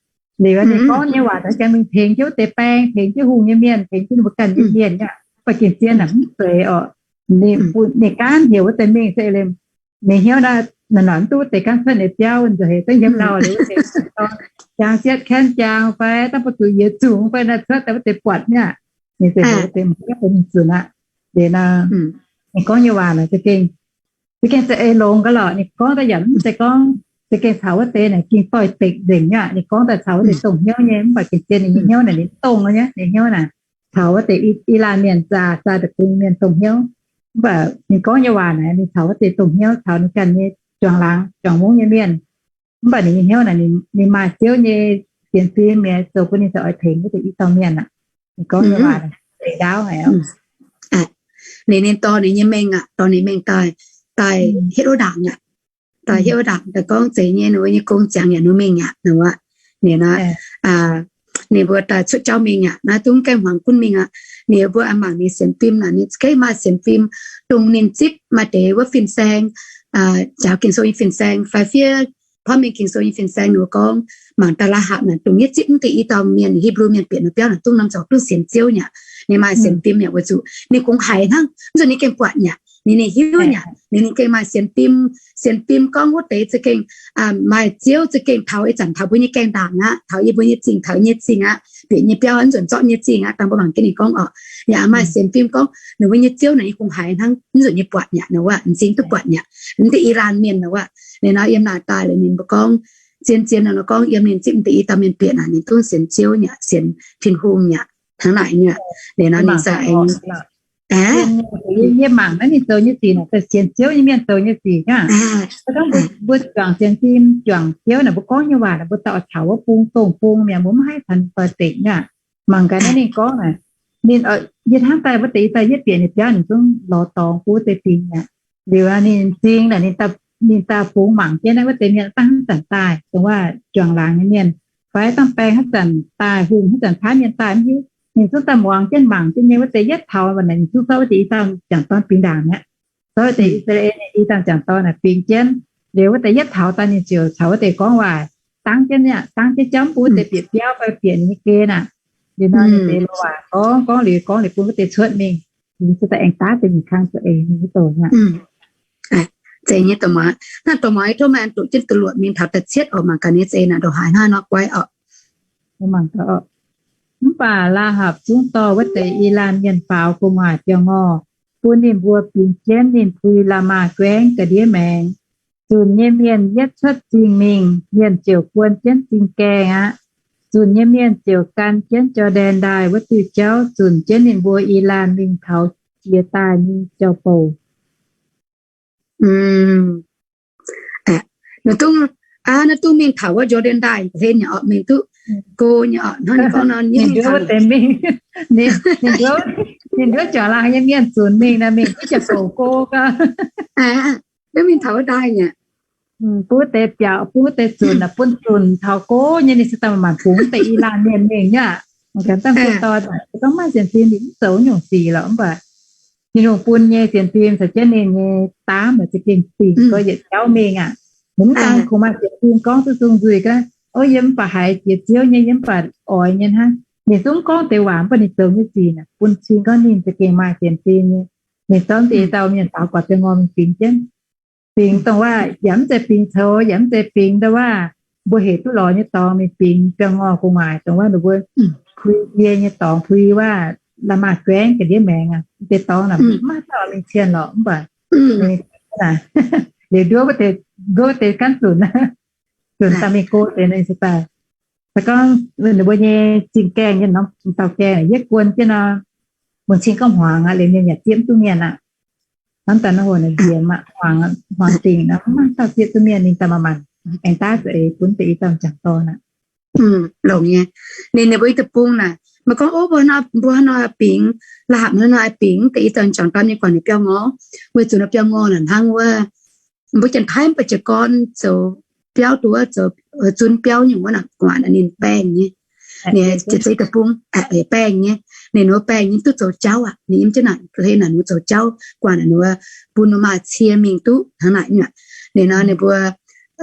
Liuz ninh gorngv nyei waac daaih jangx mingh tengx jienv wuov deix baeng, tengx jienv hungh nyei mienh, tengx jienv ninh mbuo ganh nyei mienh nyuoqc. Mv baac gengh zien naaic mv zeiz oc. Ninh, ninh gaanv heuc wuov deix mingh se liemh, ninh hnyouv naaiv naaic mv duqv wuov deix gaanv cuotv nyei biauv, nzauh heix daaih yiem lauh liuz wuov deix jang sietv kaen jaang fai dangh ba'zuqc yietc zungv fai naaic cuotv daaih wuov deix buatc nyei aqv. Ninh zeiz wuov deix mv ninh zunc aqv. Liuz naaic ninh gorngv nyei waac naaic za'gengh, za'gengh za'eix longx gaax lorqc. Ninh gorngv daaih yaac mv zeiz gorngv za'gengh caux wuov deix naaic ging doix-dekc nzengc nyei aqv. Ninh gorngv daaih caux wuov deix dongh hnyouv nyei, mv baac gengh zien ninh nyei hnyouv naaic ninh mv dongh nyei, ninh hnyouv naaic caux wuov deix I, I^laanh mienh, Zaa, Zaa Deic-Bung mienh dongh hnyouv. Mv baac ninh gorngv nyei waac naaic ninh caux wuov deix dongh hnyouv, caux ninh ganh nyei juangc laangz juangc mungv nyei mienh. Mv baac ninh nyei hnyouv naaic ninh maaih Ziouv nyei sienx fim mi'aqv, zoux bun ninh za'gengh oix tengx wuov deix i dauh mienh aqv. Ninh gorngv nyei waac naaic za'eix ndaauv haic oc. Ninh, ninh dorh ninh nyei mengh aqv, dorh ninh mengh daaih, daaih hietv wuov ndaangc aqv. Daaih hietv wuov ndaangc daaih gorngv zeiz nyei, ninh mbuo nyei gong ziangx yaac ninh mbuo mingh aqv, ninh wuov. Ninh, ninh mbuo daaih cuotv jauv mingh aqv, naaiv dungv gaengh hmuangx gunv mingh aqv. Ninh mbuo mangc ninh sienx fim naaic, ninh za'gengh maaih sienx fim, dongh ninh zipv maaih deix wuov fin-saeng, njaaux Ging-Sou nyei fin-saeng fai fiev porv mengh Ging-Sou nyei fin-saeng, ninh mbuo gorngv mangc daaih La'hapc naaic dongh yietv zipv mv deix i dauh mienh, Hipv^lu Mienh bieqc ninh biauv naaic dungv norm zorc duqv sienx Ziouv nyei aqv. Ninh maaih sienx fim yaac weic zuqc ninh kungx haiz hnangv, mv zuqc ninh gengh buatc nyei aqv, ninh, ninh hiuv nyei aqv, ninh, ninh gengh maaih sienx fim. Sienx fim gorngv wuov deix za'gengh maaih Ziouv za'gengh taux ih zanc taux mbuo nyei gaengh ndaangc aqv, taux yie mbuo nyei zingh, taux yie nyei zingh aqv, bieqc nyei biauv mv zuqc zorqv nyei zingh aqv. Dangh mbuo mangc jienv ninh gorngv oc, yaac maaih sienx fim gorngv ninh mbuo nyei Ziouv naaic yie kungx haiz hnangv, mv zuqc nyei buatc nyei aqv, ninh wuov m'zing duqv buatc nyei aqv, mv deix i laanh mienh wuov. Liuz nor yiem naaic daaih liuz ninh mbuo gorngv zien-zien nor gorngv yiem ninh zipv mv deix i dauh mienh bieqc naaic ninh dungv sienx Ziouv nyei aqv, sienx Tin-Hungh nyei aqv, hnangv naaic nyei aqv. Liuz nor ninh za'gengh Yie mangc naaiv ninh zoux nyei sic naaic, sienx Ziouv nyei mienh zoux nyei sic aqv. Mbuo juangc sienx fim, juangc Ziouv naaic, mbuo gorngv nyei waac naaic, mbuo dauh caux wuov bung dongh bung mi'aqv, mbuo mv haih caux ninh doix-dekc aqv. Mangc gaax naaiv ninh gorngv naaic, ninh, yie hnamv daaih wuov deix i dauh yietv bieqc ninh biauv ninh zungv lorz dorngx bun wuov deix fingx aqv. Liuz ninh m'zing naaic, ninh daaih bungx mangc jienv naaiv wuov deix mienh dangh hnangv zanc daaih, dongh wuov juangc laangz nyei mienh, fai dangh baeng hnangv zanc daaih, hungh hnangv zanc paaiv mienh daaih mv hiuv. Ninh zungv daaih muangx jienv mangc jienv nyei wuov deix yietv taux naaic, ninh zungv zorqv wuov deix i dauh m'jangc dorn bingx ndaangc mi'aqv. Zorqv wuov deix I^saa^laa^en i dauh m'jangc dorn naaic bingx jienv. Liuz wuov deix yietv taux daaih ninh ziouc caux wuov deix gorngv waac, dangv jienv, dangv jienv jauv mv bun wuov deix bieqc biauv fai bieqc ninh nyei gen aqv. Liuz nor ninh deix loz-waac gorngv, gorngv liuz, gorngv liuz bun wuov deix cuotv mingh. Ninh se daaih aengx daav deix nyei kang za'eix mingh wuov douz aqv. Zeiz nyei, hnangv dongh muangx tov meih an doqc jienv da'luoqc mingh taux da'cietv oc, mangc gaax nyei za'eix naaic ndongc haaix hnangv nor guai oc. Mv baac Laa^hapc zungv dorh wuov deix I^laanh mienh faaux gu'nguaaic biauv-ngorh, bun ninh mbuo bingx jienv ninh puix Laa^maa Guaengv ga'ndiev maengx. Zunc nyei mienh yietv cuotv zingh mingh, mienh ziouc guon jienv zingh gaengh aqv. Zunc nyei mienh ziouc gan jienv Jor^ndaen Ndaaih wuov diuh jauv zunc jienv ninh mbuo I^laanh mingh taux jiex daaih nyei jauv-bouc. Ninh dungv, aa, naaiv dungv mingh taux wuov Jor^ndaen Ndaaih hlen nyei oc, mingh duqv go nyei oc. Hnangv ninh gorngv nor, ninh nduov wuov deix mingh, ninh nduov juangc laangz nyei mienh zunc mingh naaic, mingh duqv jauv-bouc go gau. Mingh taux wuov ndaaih nyei. Bun wuov deix biaux, bun wuov deix zunc, bun zunc taux go nyei, ninh se daaih maanc bungx wuov deix I^laanh mienh mingh nyei aqv. Mangc gaax dangh cuotv doix, gorngv maaih sienx fim ninh mv zoux nyungc sic lorqc, mv baac Tin-Hungh bun nyei sienx fim caux jienv ninh nyei daamv za'gengh dingc go yietc jauv mingh aqv. Ninh mv daan kungx maaih sienx fim gorngv duqv zungh nzuih gaax, o, yie mv baac haiz jiex Ziouv nyei, yie mv baac oix nyei hnangv. Ninh zungv gorngv deix waac, mv baac ninh zoux nyei sic naaic bun cing gorngv ninh za'gengh maaih sienx fim nyei. Ninh zorqv deix dauh mienh faaux guaax biauv-ngorh mingh bingx jienv. Bingx dongh waac yaac mv zeiz bingx coux, yaac mv zeiz bingx ndau waac mbuo hec duqv lorz nyei dorngx mingh bingx biauv-ngorh gu'nguaaic, dongh waac ninh mbuo puix yie nyei dorngx, puix waac Laa^maa Guaengv ga'ndiev maengx aqv. Deix dorngx naaic mv maaih dauh mingh cien lorqc, mv baac liuz nduov wuov deix, nduov wuov deix gaanv zunc, zunc daaih mingh go deix naaic se daaih. Se gorngv ninh mbuo nyei zingh gaengh nyei norm dauh gaengh yietv guon jienv nor, mbuo cing gorngv hmuangx aqv, liuz mienh yaac zieqv mv duqv mienh aqv. Hnamv daaih nor hoc naaic nziex maah, hmuangx, hmuangx dingc nor, mv maaih dauh zieqv duqv mienh, ninh daaih maaih maanc aengx daav za'eix bun deix i dauh m'jangc dorn aqv. Longx nyei. Ninh, ninh mbuo i deic-bung naaic, meih gorngv, o, mbuo hnangv nor, mbuo hnangv nor bingx, Laa^hapc hnangv nor bingx deix i dauh m'jangc dorn nyei guangc ninh biauv-ngorh, weic zuqc ninh biauv-ngorh naaic hnangv wuov mbuo janx-taiv mv baac jiez gorn zoux biauv duqv zoux zunv biauv nyungc wuov naaic, guangc ninh baengh nyei. Ninh jiex zeiv deic-bung baengh nyei. Ninh wuov baengh nyei duqv zoux jauv aqv. Ninh yiem jienv naaic hlen naaic ninh zoux jauv, guangc ninh wuov bun ninh maaih cie mingh duqv hnangv naaic nyei. Ninh nor ninh mbuo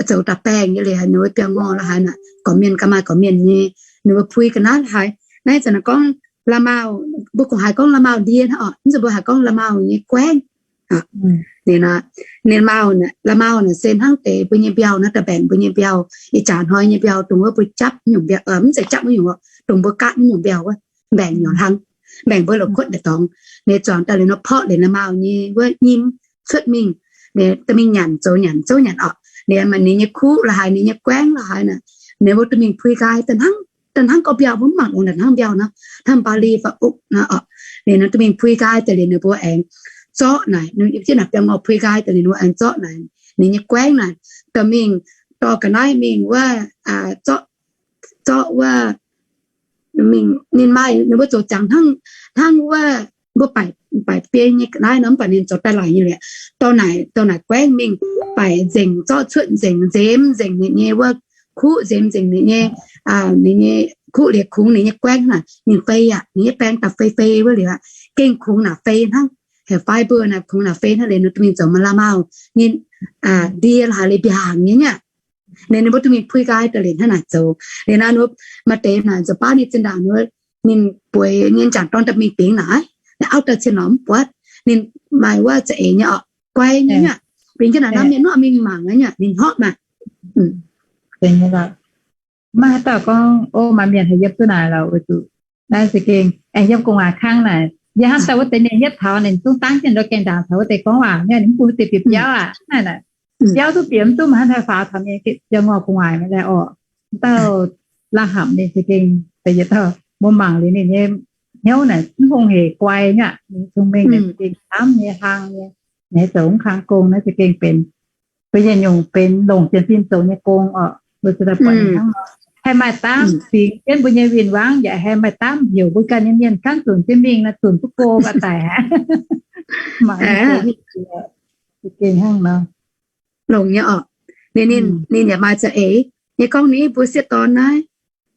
zoux daaih baengh nyei liuz, ninh wuov biauv-ngorh la'haaix naaic gorqv-mienh ga'maaih gorqv-mienh nyei. Ninh mbuo puix ga'naaiv la'haaix. Naaiv zanc naaic gorngv la'maauh, mbuo kungx haiz gorngv la'maauh ndie hnangv oc, mv zeiz mbuo haiz gorngv la'maauh nyei guaengv. Ninh, ninh maaih, la'maauh naaic se hnangv deix mbuo nyei mbiauh nor, da'mbaengc mbuo nyei mbiauh, ih jaax hnoi nyei mbiauh, dongh wuov mbuo japv nyungc mbiauh, mv zeiz japv wuov nyungc, dongh mbuo gaatv nyungc mbiauh wuov, mbaengc nyungc hlang, mbaengc mbuo loz-kuotv naaic dorngx. Ninh zuangx daaih liuz nor porqv liuz la'maauh nyei wuov nyim cuotv mingh, ninh dorh mingh nyanc, zoux nyanc, zouv nyanc orqc. Ninh maaih ninh nyei kuv la'haaix, ninh nyei guaengv la'haaix naaic, ninh mbuo dorh mingh pui nqaai daaih hnangv, daaih hnangv gorx mbiauh, mbuo mv mangc longx daaih hnangv mbiauh nor, hnangv mbaa li fai okv nor orqc. Ninh dorh mingh pui nqaai daaih liuz ninh mbuo aengx zorqv naaic, yiem jienv naaic biauv-ngorh pui nqaai daaih liuz ninh mbuo aengx zorqv naaic ninh nyei guaengv naaic, dorh mingh, dorh ga'naaiv mingh wuov, zorqv, zorqv wuov, ninh maaih ninh mbuo zoux ziangx hnangv, hnangv wuov mbuo baaic, baaic biei nyei ga'naaiv nor, mv baac ninh zoux daaih laic nyei liuz, dorh naaic, dorh naaic guaengv mingh baaic nzengc, zorqv cuotv nzengc, nzemx nzengc ninh nyei wuov kuv, nzemx nzengc ninh nyei, ninh nyei kuv liuz kungx ninh nyei guaengv naaic ninh fei aqv, ninh nyei baeng daaih fei fei wuov liuz aqv, gengh kungx naaic fei hnangv, heuc fiber naaic, kungx naaic fei hnangv liuz ninh dorh mingh zoux maaih la'maauh nyei ndie la'haaix liuz mbiaangc nyei aqv. Ninh, ninh mbuo dorh mingh pui nqaai daaih liuz hnangv naaic zoux. Liuz naaiv wuov maaih deix naaic zoux baav ninh zinh ndaangc wuov, ninh bueix nyei m'jangc dorn daaih mingh bingx naaic, naaiv auv daaih cien lorz mv buatc. Ninh maaih wuov za'eix nyei orqc, guai nyei aqv. Bingx jienv naaic norm mienh nor mingh mangc aqv, ninh hnyouv maah. Maiv haaix dauh gorngv, o, maaih mienh haih yiem duqv naaic lorqc, weic zuqc naaiv za'gengh aengx yiem gu'nguaaic kang naaic. Yie hnamv daaih wuov deix mienh hietv taux ninh zungv dangv jienv ndo gaengh ndaangc taux wuov deix gorngv waac, ninh mv bun wuov deix bieqc biauv aqv. Naaiv naaic biauv duqv bieqc mv duqv, maaih hnangv taux faaux taux mienh biauv ngorh gu'nguaaic maiv laeh orqc. Dauh la'hapc ninh za'gengh daaih yietc dauh mbuo mangc liuz ninh nyei hnyouv naaic mv hungh hec guai nyei aqv, ninh cong-mengh naaic za'gengh camv nyei, hlang nyei, naaiv zoux mv kang gong naaiv za'gengh benx mbuo yietc nyungc benx longc sienx fim zoux nyei gong orqc. Mbuo zuqc daaih buatc ninh hnangv nor, haih maaih daamv fingx jienv mbuo nyei win-wangv, yaac haih maaih daamv heuc mbuo ganh nyei mienh gangv zunc jienv mingh nor, zunc duqv go ga'daic aqv. Mangc ninh zoux hiuv ziex, za'gengh hnangv nor. Longx nyei orqc. Ninh, ninh yaac maaih za'eix nyei gorngv ni mbuo sieqv dorn naaiv,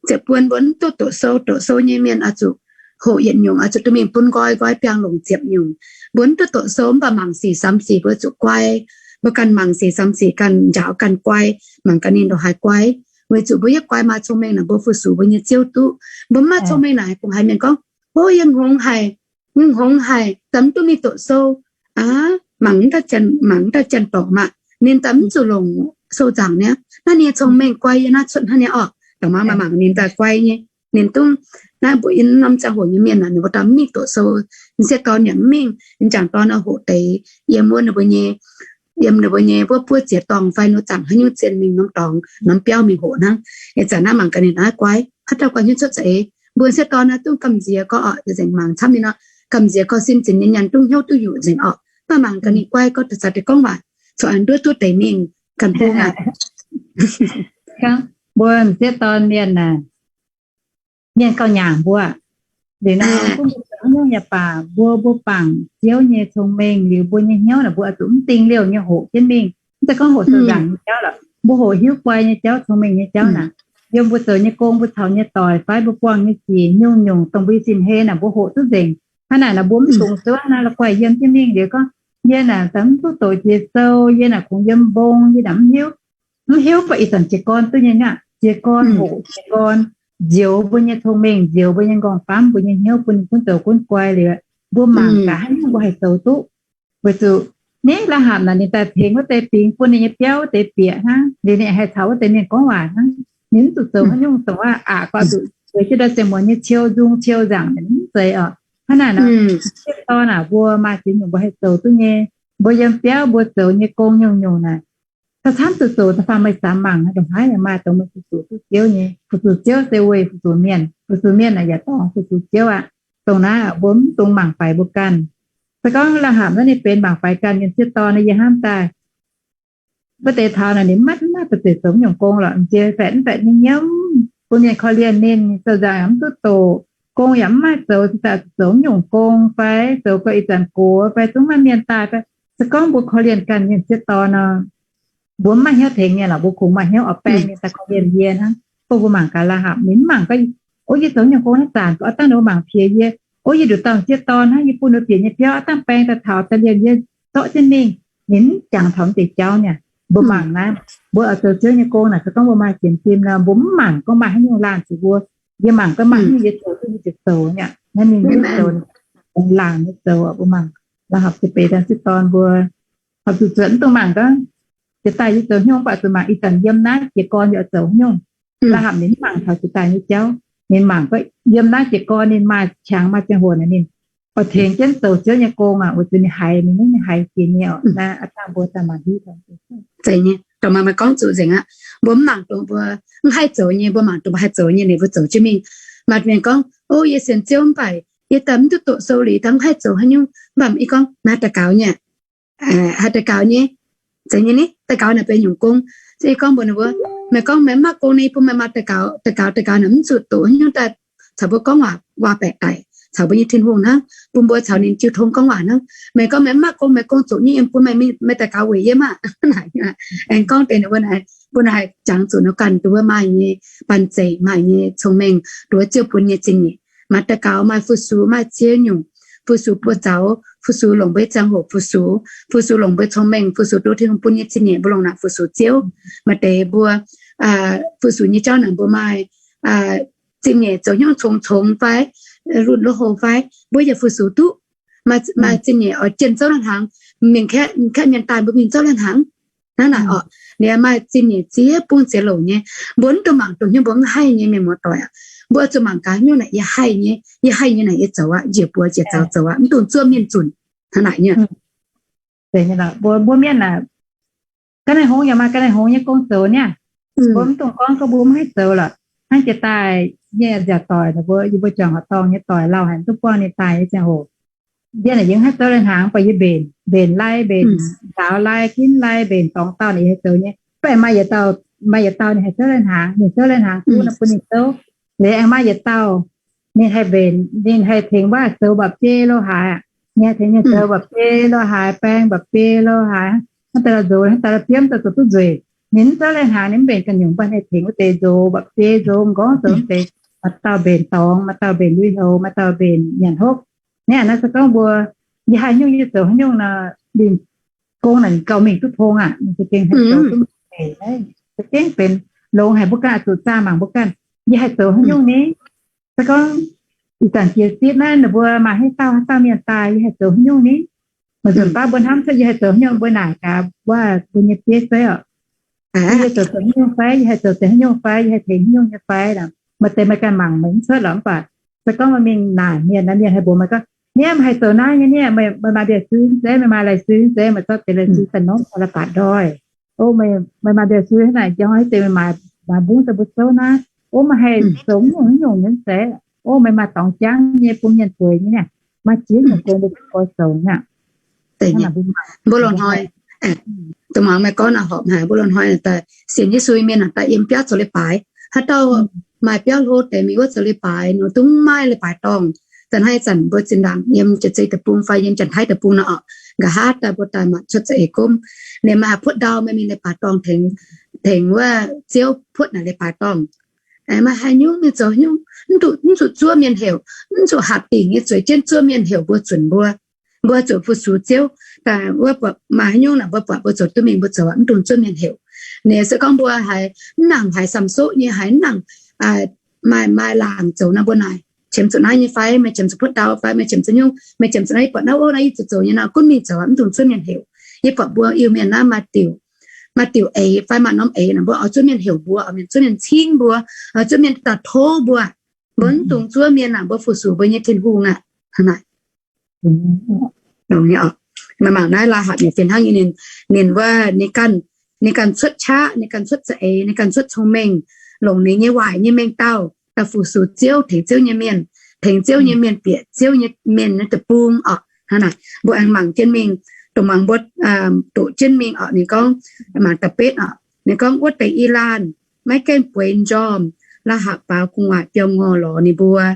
ziepc buon mbuo mv duqv doqc sou, doqc sou nyei mienh oix zuqc hoqc yietc nyungc, oix zuqc dorh mingh bun nqoi, nqoi biangh longc ziepc nyungc. Mbuo mv duqv doqc sou mv baac mangc sic samx sic mbuo zuqc guai. Mbuo ganh mangc sic samx sic ganh njaaux ganh guai, mangc gaax ninh ndongc haaix guai. Weic zuqc mbuo yietv guai maaih cong-mengh naaic mbuo fu-sux mbuo nyei ziouv duqv. Mbuo mv maaih cong-mengh naaic, bungx haiz mienh gorngv, o, yie hngongx haic, yie hngongx haic, daaih mv duqv mingh doqc sou aqv, mangc mv daaih janx, mangc mv daaih janx-dorngc maah, ninh daaih mv zuqc longc sou nzaangc niaa. Naaiv ninh nyei cong-mengh guai yie naaiv cuotv hnangv niaa orqc. Da'maaih maaih mangc ninh daaih guai nyei. Ninh dungv naaiv mbuo yiem norm ziangh hoc nyei mienh naaic, ninh mbuo daaih mv mingh doqc sou. M'sieqv dorn yaac mv mingh. M'jangc dorn oix hoqc deix yiem wuov ninh mbuo nyei, yiem ninh mbuo nyei wuov buov ziex dorngh fai nor zaangc haaix nyungc zien mingh norm dorngx norm biauv mingh hoqc hnangv. Ih zanc naaiv mangc gaax ninh naaiv guai, haaix dauh guai hnyouv cuotv za'eix. Mbuo m'sieqv dorn naaiv dungv gamh nziex gorx oc, nzengc mangc camv nyei nor, gamh nziex gorx sin zinx nyei nyanc dungv hnyouv duqv yuqc nzengc orqc. Mv baac mangc gaax ninh guai gorx daaih zaqc deix gorngv waac, corc aengx nduov duqv deix mingh ganh bung aqv. Mbuo m'sieqv dorn mienh aah, mienh gauh nyaangc mbuo. Liuz nor, gunv mbuo zoux haaix nyungc yaac baac, mbuo, mbuo bangc Ziouv nyei cong-mengh liuz mbuo nyei hnyouv naaic mbuo oix zuqc mv ding liouh nyei hoqc jienv mingh. Mv zeiz gorngv hoqc sou nzaangc nyei jauv lorqc, mbuo hoqc hiuv guai nyei jauv, cong-mengh nyei jauv naaic. Yiem mbuo zoux nyei gong, mbuo caux nyei doic fai mbuo buangh nyei sic, nyungc-nyungc dongh mbuo sin hei naaic mbuo hoqc duqv nzengc. Hnangv naaic naaic mbuo mv dungx zuov naaiv la'guaih yiem jienv mingh liuz gorngv, yie naaic daaih mv duqv doqc jiex sou, yie naaic kungx yiem mbong, yie naaic mv hiuv. Mv hiuv baac ih zanc jiez gorn duqv nyei aqv. Jiez gorn hoqc, jiez gorn nzioux mbuo nyei cong-mengh, nzioux mbuo nyei nqorngv-famv, mbuo nyei hnyouv bun ninh gunv zoux gunv guai liuz, mbuo mangc gaax haaix nyungc mbuo haih zoux duqv. Weic zuqc naaiv la'hapc naaic ninh daaih tengx wuov deix fingx bun ninh nyei biauv wuov deix bieqc hnangv, liuz ninh haih caux wuov deix mienh gorngv waac hnangv. Ninh mv zuqc zoux haaix nyungc, dongh wuov aqc gorngv zuqc zueiz jienv ndau ziangh muonz nyei ciou nzung ciou nzaangc, ninh mv zeiz oc. Hnangv naaic nor, m'sieqv dorn naaic mbuo maaih ziex nyungc mbuo haih zoux duqv nyei. Mbuo yiem biauv mbuo zoux nyei gong nyungc-nyungc naaic, da'camv zuqc zoux da'faanh meih samx mangc, ndongc haaix yaac maaih dongh meih fu-sux duqv Ziouv nyei. Fu-sux Ziouv se weic fu-sux mienh. Fu-sux mienh naaic yaac dorngx fu-sux Ziouv aqv. Dongh naaiv mbuo mv dungx mangc faix mbuo ganh. Se gorngv la'hapc naaiv ninh benx mangc faix ganh mienh m'sieqv dorn nor, yie hnamv daaih wuov deix taux naaic ninh maiv maaih ba'zeic zoux mv nyungc gong lorqc. M'nziex faetv mv faetv nyei nyiemv, bun mienh korv-lienh ninh, zoux nzaangc yaac mv duqv doqc, gong yaac mv maaih zoux, za'gengh zoux mv nyungc gong fai zoux gau ih zanc gox fai zungv maaih mienh daaih fai. Se gorngv mbuo korv-lienh ganh mienh m'sieqv dorn nor, mbuo mv maaih hnyouv tengx mienh lorqc, mbuo kungx maaih hnyouv oix baeng mienh daaih korv-lienh yie hnangv. Bun mbuo mangc gaax la'hapc ninh mv mangc gorngv, o, yie zoux nyungc gong naaiv zanc oix dangh ninh mbuo mangc piex yie. O, yie nduqc dauh m'sieqv dorn hnangv, yie bun ninh bieqc nyei biauv oix dangh baeng daaih taux daaih lienh yie zorqv jienv mingh. Ninh mv jangx taux mv deix jauv niaa. Mbuo mangc naaiv, mbuo oix zoux Ziouv nyei gong naaic, se gorngv mbuo maaih sienx fim nor, mbuo mv mangc gorngv maaih haaix nyungc laanh zuqc mbuo. Yie mangc gorngv maaih haaix nyungc yie zoux duqv, yie ziouc zoux niaa. Naaiv ninh zoux, laanh nyei zoux mbuo mangc. La'hapc Zebeiv daaih sieqv dorn mbuo, horpc zuqc zuotc mv dungx mangc gorngv jiex daaih yie zoux haaix nyungc, mv baac zuqc mangc ih zanc yiem naaiv jiez gorn yaac zoux haaix nyungc. La'hapc ninh mv mangc taux jiex daaih nyei jauv, ninh mangc gorngv yiem naaiv jiez gorn ninh maaih qangx maaih ziangh hoc naaic ninh oix tengx jienv zoux Ziouv nyei gong aqv, weic zuqc ninh haiz, ninh mv, ninh haiz jiex nyei oc. Naaiv a'dangh mbuo daaih mangc hiuv. Zeiz nyei, dongh maaih meih gorngv zuqc nzengc aqv. Mbuo mv mangc dongh mbuo mv haih zoux nyei, mbuo mangc dongh mbuo haih zoux nyei, ninh mbuo zoux jienv mingh. Maaih mienh gorngv, o, yie sienx Ziouv mv baac yie daaih mv duqv doqc sou liuz, daaih mv haih zoux haaix nyungc. Mv baac ih gorngv naaiv daux gaux nyei, haih daux gaux nyei, zeiz nyei ni, daux gaux naaic benx nyungc gong. Se gorngv mbuox ninh mbuo, meih gorngv meih mv maaih gong ni, bun meih maaih daux gaux, daux gaux, daux gaux naaic mv zuqc doqc haaix nyungc daaih caux mbuo gorngv waac, waac-baeqc daic caux mbuo nyei Tin-Hungh hnangv, bun mbuo caux ninh jiu tong gorngv waac hnangv. Meih gorngv meih mv maaih gong, meih gong zoqc nyei yiem, bun meih, meih daux gaux weic yie maah. Aengx gorngv deix ninh mbuo naaic, mbuo naaic haih jangx zuqc ninh ganh nduov maaih nyei banh zeic, maaih nyei cong-mengh, nduov Ziouv bun nyei zingh nyeic. Maaih daux gaux, maaih fu-sux, maaih ziex nyungc, fu-sux buoz-zaux, fu-sux longc mbuo nyei ziangh hoc fu-sux, fu-sux longc mbuo nyei cong-mengh, fu-sux nduov Tin-Hungh bun nyei zingh nyeic, mbuo longc naaic fu-sux Ziouv. Maaih deix mbuo fu-sux nyei jauv naaic mbuo maaih zingh nyeic zoux haaix nyungc congx congx fai, lunh lo hlo fai, mbuo yaac fu-sux duqv. Maaih zingh nyeic oix jienh zouv lai-hnaangx, mingh kaeqv mienh daaih mbuo mingh zouv lai-hnaangx. Hnangv naaic orqc, ninh maaih zingh nyeic ziex bung ziex louc nyei. Mbuo mv dungx mangc dongh haaix nyungc mbuo mv haih nyei, mienh muoz-doic aqv. Mbuo zuqc mangc gaax haaix nyungc naaic yie haih nyei, yie haih nyei naaic yie zoux aqv, njiec buoz njiec zaux zoux aqv, mv dungx zuov mienh zunc. Hnangv naaic nyei. Mbuo, mbuo mienh aah, ga'naaiv hngongx yaac maaih ga'naaiv hngongx nyei gong zoux niaa. Mbuo mv dungx gorngv gorngv mbuo mv haih zoux lorqc. Hnangv jiex daaih nyei nziaauc doic, mbuo, yie mbuo juangc horqc dorngh nyei doic lauh haic, mv dungx buangh ninh daaih nyei ziangh hoc, yie naaic yie mv haih zoux lai-hnaangx, mv baac yie mbenc, mbenc lai, mbenc nzaaux lai, ginv lai, mbenc dorngx dauh naaic yie haih zoux nyei. Mv baac maaih yietc dauh, maaih yietc dauh ninh haih zoux lai-hnaangx, ninh zoux lai-hnaangx duqv nor bun ninh zoux. Liuz aengx maaih yietc dauh ninh haih mbenc, ninh haih tengx waac zoux mba'biei lo haaix aqv. Ninh haih tengx mienh zoux mba'biei lo haaix, baeng mba'biei lo haaix, hnangv daaih la'nzox, hnangv daaih la'biomv, daaih zoux duqv nzueic. Ninh mv zoux lai-hnaangx, ninh mv mbenc ganh nyungc, mv baac haih tengx wuov deix nzox mba'biei, nzox m'nqorngv, zoux wuov deix. Maaih dauh mbenc dorngx, maaih dauh mbenc lui-houx, maaih dauh mbenc nyanc hopv. Naaiv naaiv se gorngv mbuo, yie haih nyungc yie zoux haaix nyungc nor, ninh gong naaic ninh gauh mingh duqv tong aqv. Ninh za'gengh haih zoux duqv mingh, za'gengh benx longx haic, mbuo ganh oix zuqc zaah mangc mbuo ganh, yie haih zoux haaix nyungc ni. Se gorngv ih zanc jiex zipv naaiv ninh mbuo maaih haaix dauh haaix dauh mienh daaih, yie haih zoux haaix nyungc ni. Maaih nzunc baav mbuo hnamv cuotv yie haih zoux haaix nyungc, mbuo naaic gaax wuov mbuo nyei bieiv zeiv oc, yie zoux, zoux haaix nyungc fai, yie haih zoux deix haaix nyungc fai, yie haih tengx haaix nyungc nyei fai. Maaih deix meih ganh mangc meih mv cuotv lorqc, mv baac se gorngv meih mingh naaic mienh, naaiv mienh haih mbuox meih gorngv, niaa, meih haih zoux naaiv nyei niaa, meih maaih mbiauz-sui mv zeiz, meih maaih lai-sui mv zeiz, meih zorqv deix lai-sui daaih norm caux la'baatc ndoih. O, meih, meih maaih mbiauz-sui hnangv naaic, jangx deix meih maaiz, maaiz mbungv daaih mbuo souv naaiv. O, meih haih zoux mv nyungc mv nyungc nyei zeiz. O, meih maaih dorngx jangv nyei bun mienh bueix nyei niaa. Maaih ziex nyungc gong mbuo gorngv zoux niaa. Mbuo loz-hnoi, dongh mangc meih gorngv naaic horpc haic, mbuo loz-hnoi daaih sienx Yesu nyei mienh daaih yiem biauv zoux leiz-baaix. Haaix dauh maaih biauv hlo deix mingh wuov zoux leiz-baaix nor, dungx maaih leiz-baaix dorngh. Zanc naaiv zanc mbuo zinh ndaangc yiem Jaav-Zei Deic-Bung fai yiem Janx-Taiv Deic-Bung nor orqc, nqa'haav daaih mbuo daaih mangc cuotv za'eix gomv. Ninh maaih haaix puotv ndau meih mingh leiz-baaix dorngh tengx, tengx wuov Ziouv puotv naaic leiz-baaix dorngh. Maaih haaix nyungc mingh zoux nyungc, mv zuqc, mv zuqc zuov mienh heuc, mv zuqc hatc dingc nyei zueiz jienv zuov mienh heuc mbuo zunc mbuo. Mbuo zuqc fu-sux Ziouv, daaih wuov maaih haaix nyungc naaic mbuo buatc mbuo zoux duqv mingh mbuo zoux aqv, mv dungx zuov mienh heuc. Ninh se gorngv mbuo haiz mv nangc, haiz samx soqv nyei, haiz mv nangc, maaih, maaih laangc zoux nor mbuo naaic, qiemx zuqc naaiv nyei fai, meih qiemx zuqc puotv ndau fai, meih qiemx zuqc nyungc, meih qiemx zuqc naaiv, yie buatc naaiv, o, naaiv yie zuqc zoux nyei nor, gunv mingh zoux aqv, mv dungx zuov mienh heuc. Yie buatc mbuo Iu-Mienh naaiv maaih diuc, maaih diuc eix naaic, mbuo oix zuov mienh heuc mbuo, oix mienh zuov mienh cingv mbuo, oix zuov mienh daaih tov mbuo. Mbuo mv dungx zuov mienh naaic, mbuo fu-sux mbuo nyei Tin-Hungh aqv. Hnangv naaic. Meih mangc naaiv Laahatc nyei fih hnangv nyei, ninh, ninh wuov, ninh ganh, ninh ganh cuotv qaqv, ninh ganh cuotv za'eix, ninh ganh cuotv cong-mengh, longc ninh nyei waaic nyei mengh dauh daaih fu-sux Ziouv, tengx Ziouv nyei mienh, tengx Ziouv nyei mienh bieqc Ziouv nyei mienh nyei deic-bung orqc. Hnangv naaic, mbuo aengx mangc jienv mingh, dongh mangc mbuo doqc jienv mingh orqc, ninh gorngv, mangc da'betv orqc, ninh gorngv wuov deix i laanh maiv gaengh bueix njormh, Laahatc baaux gu'nguaaic biaux ngorh lorz ninh mbuo.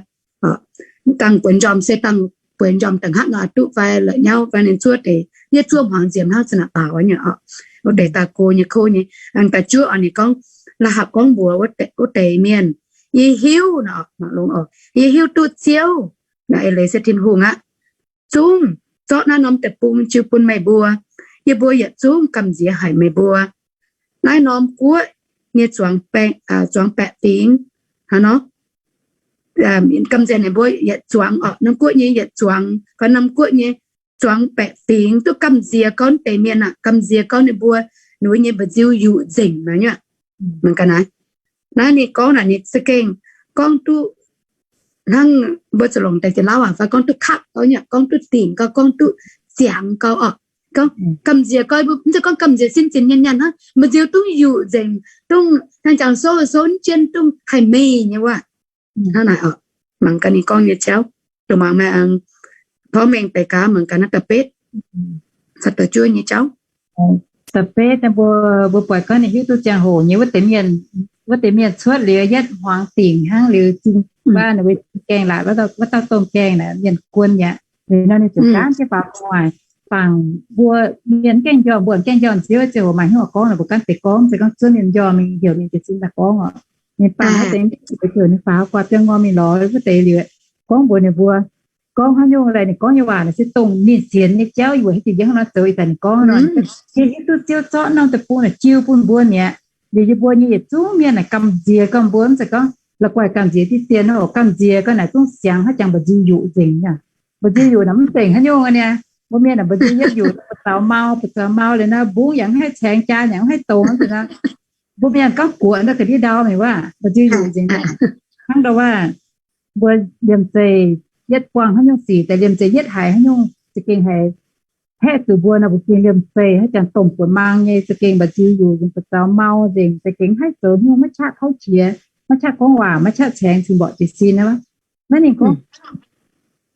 Dangh bueix njormh se dangh bueix njormh da'hngaqv nor, duqv fai la'nyauv fai, ninh zuov deix, yie zuov hmuangx nziemx hnangv za'naaic baaux nyei orqc. Wuov deix daaih go nyei kouv nyei. Da'juov orqc, ninh gorngv, Laahatc gorngv mbuox wuov deix mienh, Yie hiuv, mangc longx oc, yie hiuv duqv Ziouv, naaiv eix leiz se Tin-Hungh aqv, zungv zorqv naaiv norm deic-bung jiu bun meih mbuo. Yie mbuo yietc zungv gamh nziex haic meih mbuo. Naaiv norm guoqv nyei zuangx baeqc, zuangx baeqc fingx, hnangv nor, gamh nziex haic mbuo yietc zuangx orqc, norm guoqv nyei yietc zuangx, fai norm guoqv nyei zuangx baeqc fingx duqv gamh nziex gorngv deix mienh aqv, gamh nziex gorngv ninh mbuo, ninh mbuo nyei mba'nziu yuqc nzengc nor nyuoqc. Mangc ga'naaiv, naaiv ninh gorngv naaic ninh za'gengh gorngv duqv hnangv mbuo zuqc longc deix jiex lauv aac fai gorngv duqv kaqv gau nyuoqc, gorngv duqv dingc gau, gorngv duqv ziangx gau orqc. Gorngv gamh nziex gau, mv zeiz gorngv gamh nziex sin zinx nyanc nyanc hnangv, mba'nziu dungv yuqc nzengc, dungv hnangv jangx souv souv jien dungv haih meih nyei wuov. Hnangv naaic orqc, mangc gaax ninh gorngv nyei jauv, dongh mangc meih aengx porv mengh deix gaax, mangc gaax naaiv da'betv, da'juov nyei jauv. Da'betv mbuo, mbuo buatc gorngv ninh hiuv duqv ziangh hoc nyei wuov deix mienh, wuov deix mienh cuotv liuz yietv hmuangx dingc hnangv liuz zinh, waac ninh mbuo gaengh laaix, wuov dauh domh gaengh naaic mienh guon yaac, liuz nor ninh ziouc gaanv jienv faaux gu'nguaaic. Bangc mbuo mienh gaengh njormh, mbuo gaengh njormh ziouv ziangh hoc maaih hnyouv gorngv naaic, mbuo gaanv deix gorngv, se gorngv zuov mienh njormh mingh heuc mienh jiez sin daaih gorngv orqc. Ninh bangc wuov deix ziouc ninh faaux guaax biaa ngorm mingh lorz wuov deix liuz, gorngv mbuox ninh mbuo, gorngv haaix nyungc laeh, ninh gorngv nyei waac naaic se dongh ninh sienx nyei jauv, yie mbuo hiuv duqv yie hnangv nor zoux ih zanc ninh gorngv nor, yie hiuv duqv Ziouv zorqv norm deic-bung naaic jiu bun mbuo mi'aqv. Liuz yie mbuo nyei yietc zungv mienh naaic gamh nziex gorngv mbuo mv zeiz gorngv la'guaih gamh nziex diqv dien nor, gamh nziex gorngv naaic zungv siangx hnangv jangx mba'nziu yuqc nzengc nyei. Mba'nziu yuqc naaic mv nzengc haaix nyungc nyei. Mbuo mienh naaic mba'nziu yietv yuqc, buoz zaux mau, buoz zaux mau liuz naaiv mbungv yaac mv haih caengx, jaa yaac mv haih dongz nor. Mbuo mienh gorngv guoqv ndau ga'ndiev ndau mingh wuov, mba'nziu yuqc nzengc. Hnangv ndau wuov, mbuo liemh zeih yietv buangh haaix nyungc sic daaih, liemh zeih yietv haiz haaix nyungc za'gengh haiz haeqv zuqc mbuo nor, mbuo gengh liemh zeih haaix jangx domh buoz maang nyei, za'gengh mba'nziu yuqc nzengc, buoz zaux mau nzengc, za'gengh mv haih zoux haaix nyungc, maiv qaqv tauv qiex, maiv qaqv gorngv waac, maiv qaqv caengx cing-mborqc jiez sin aqv. Naaiv ninh gorngv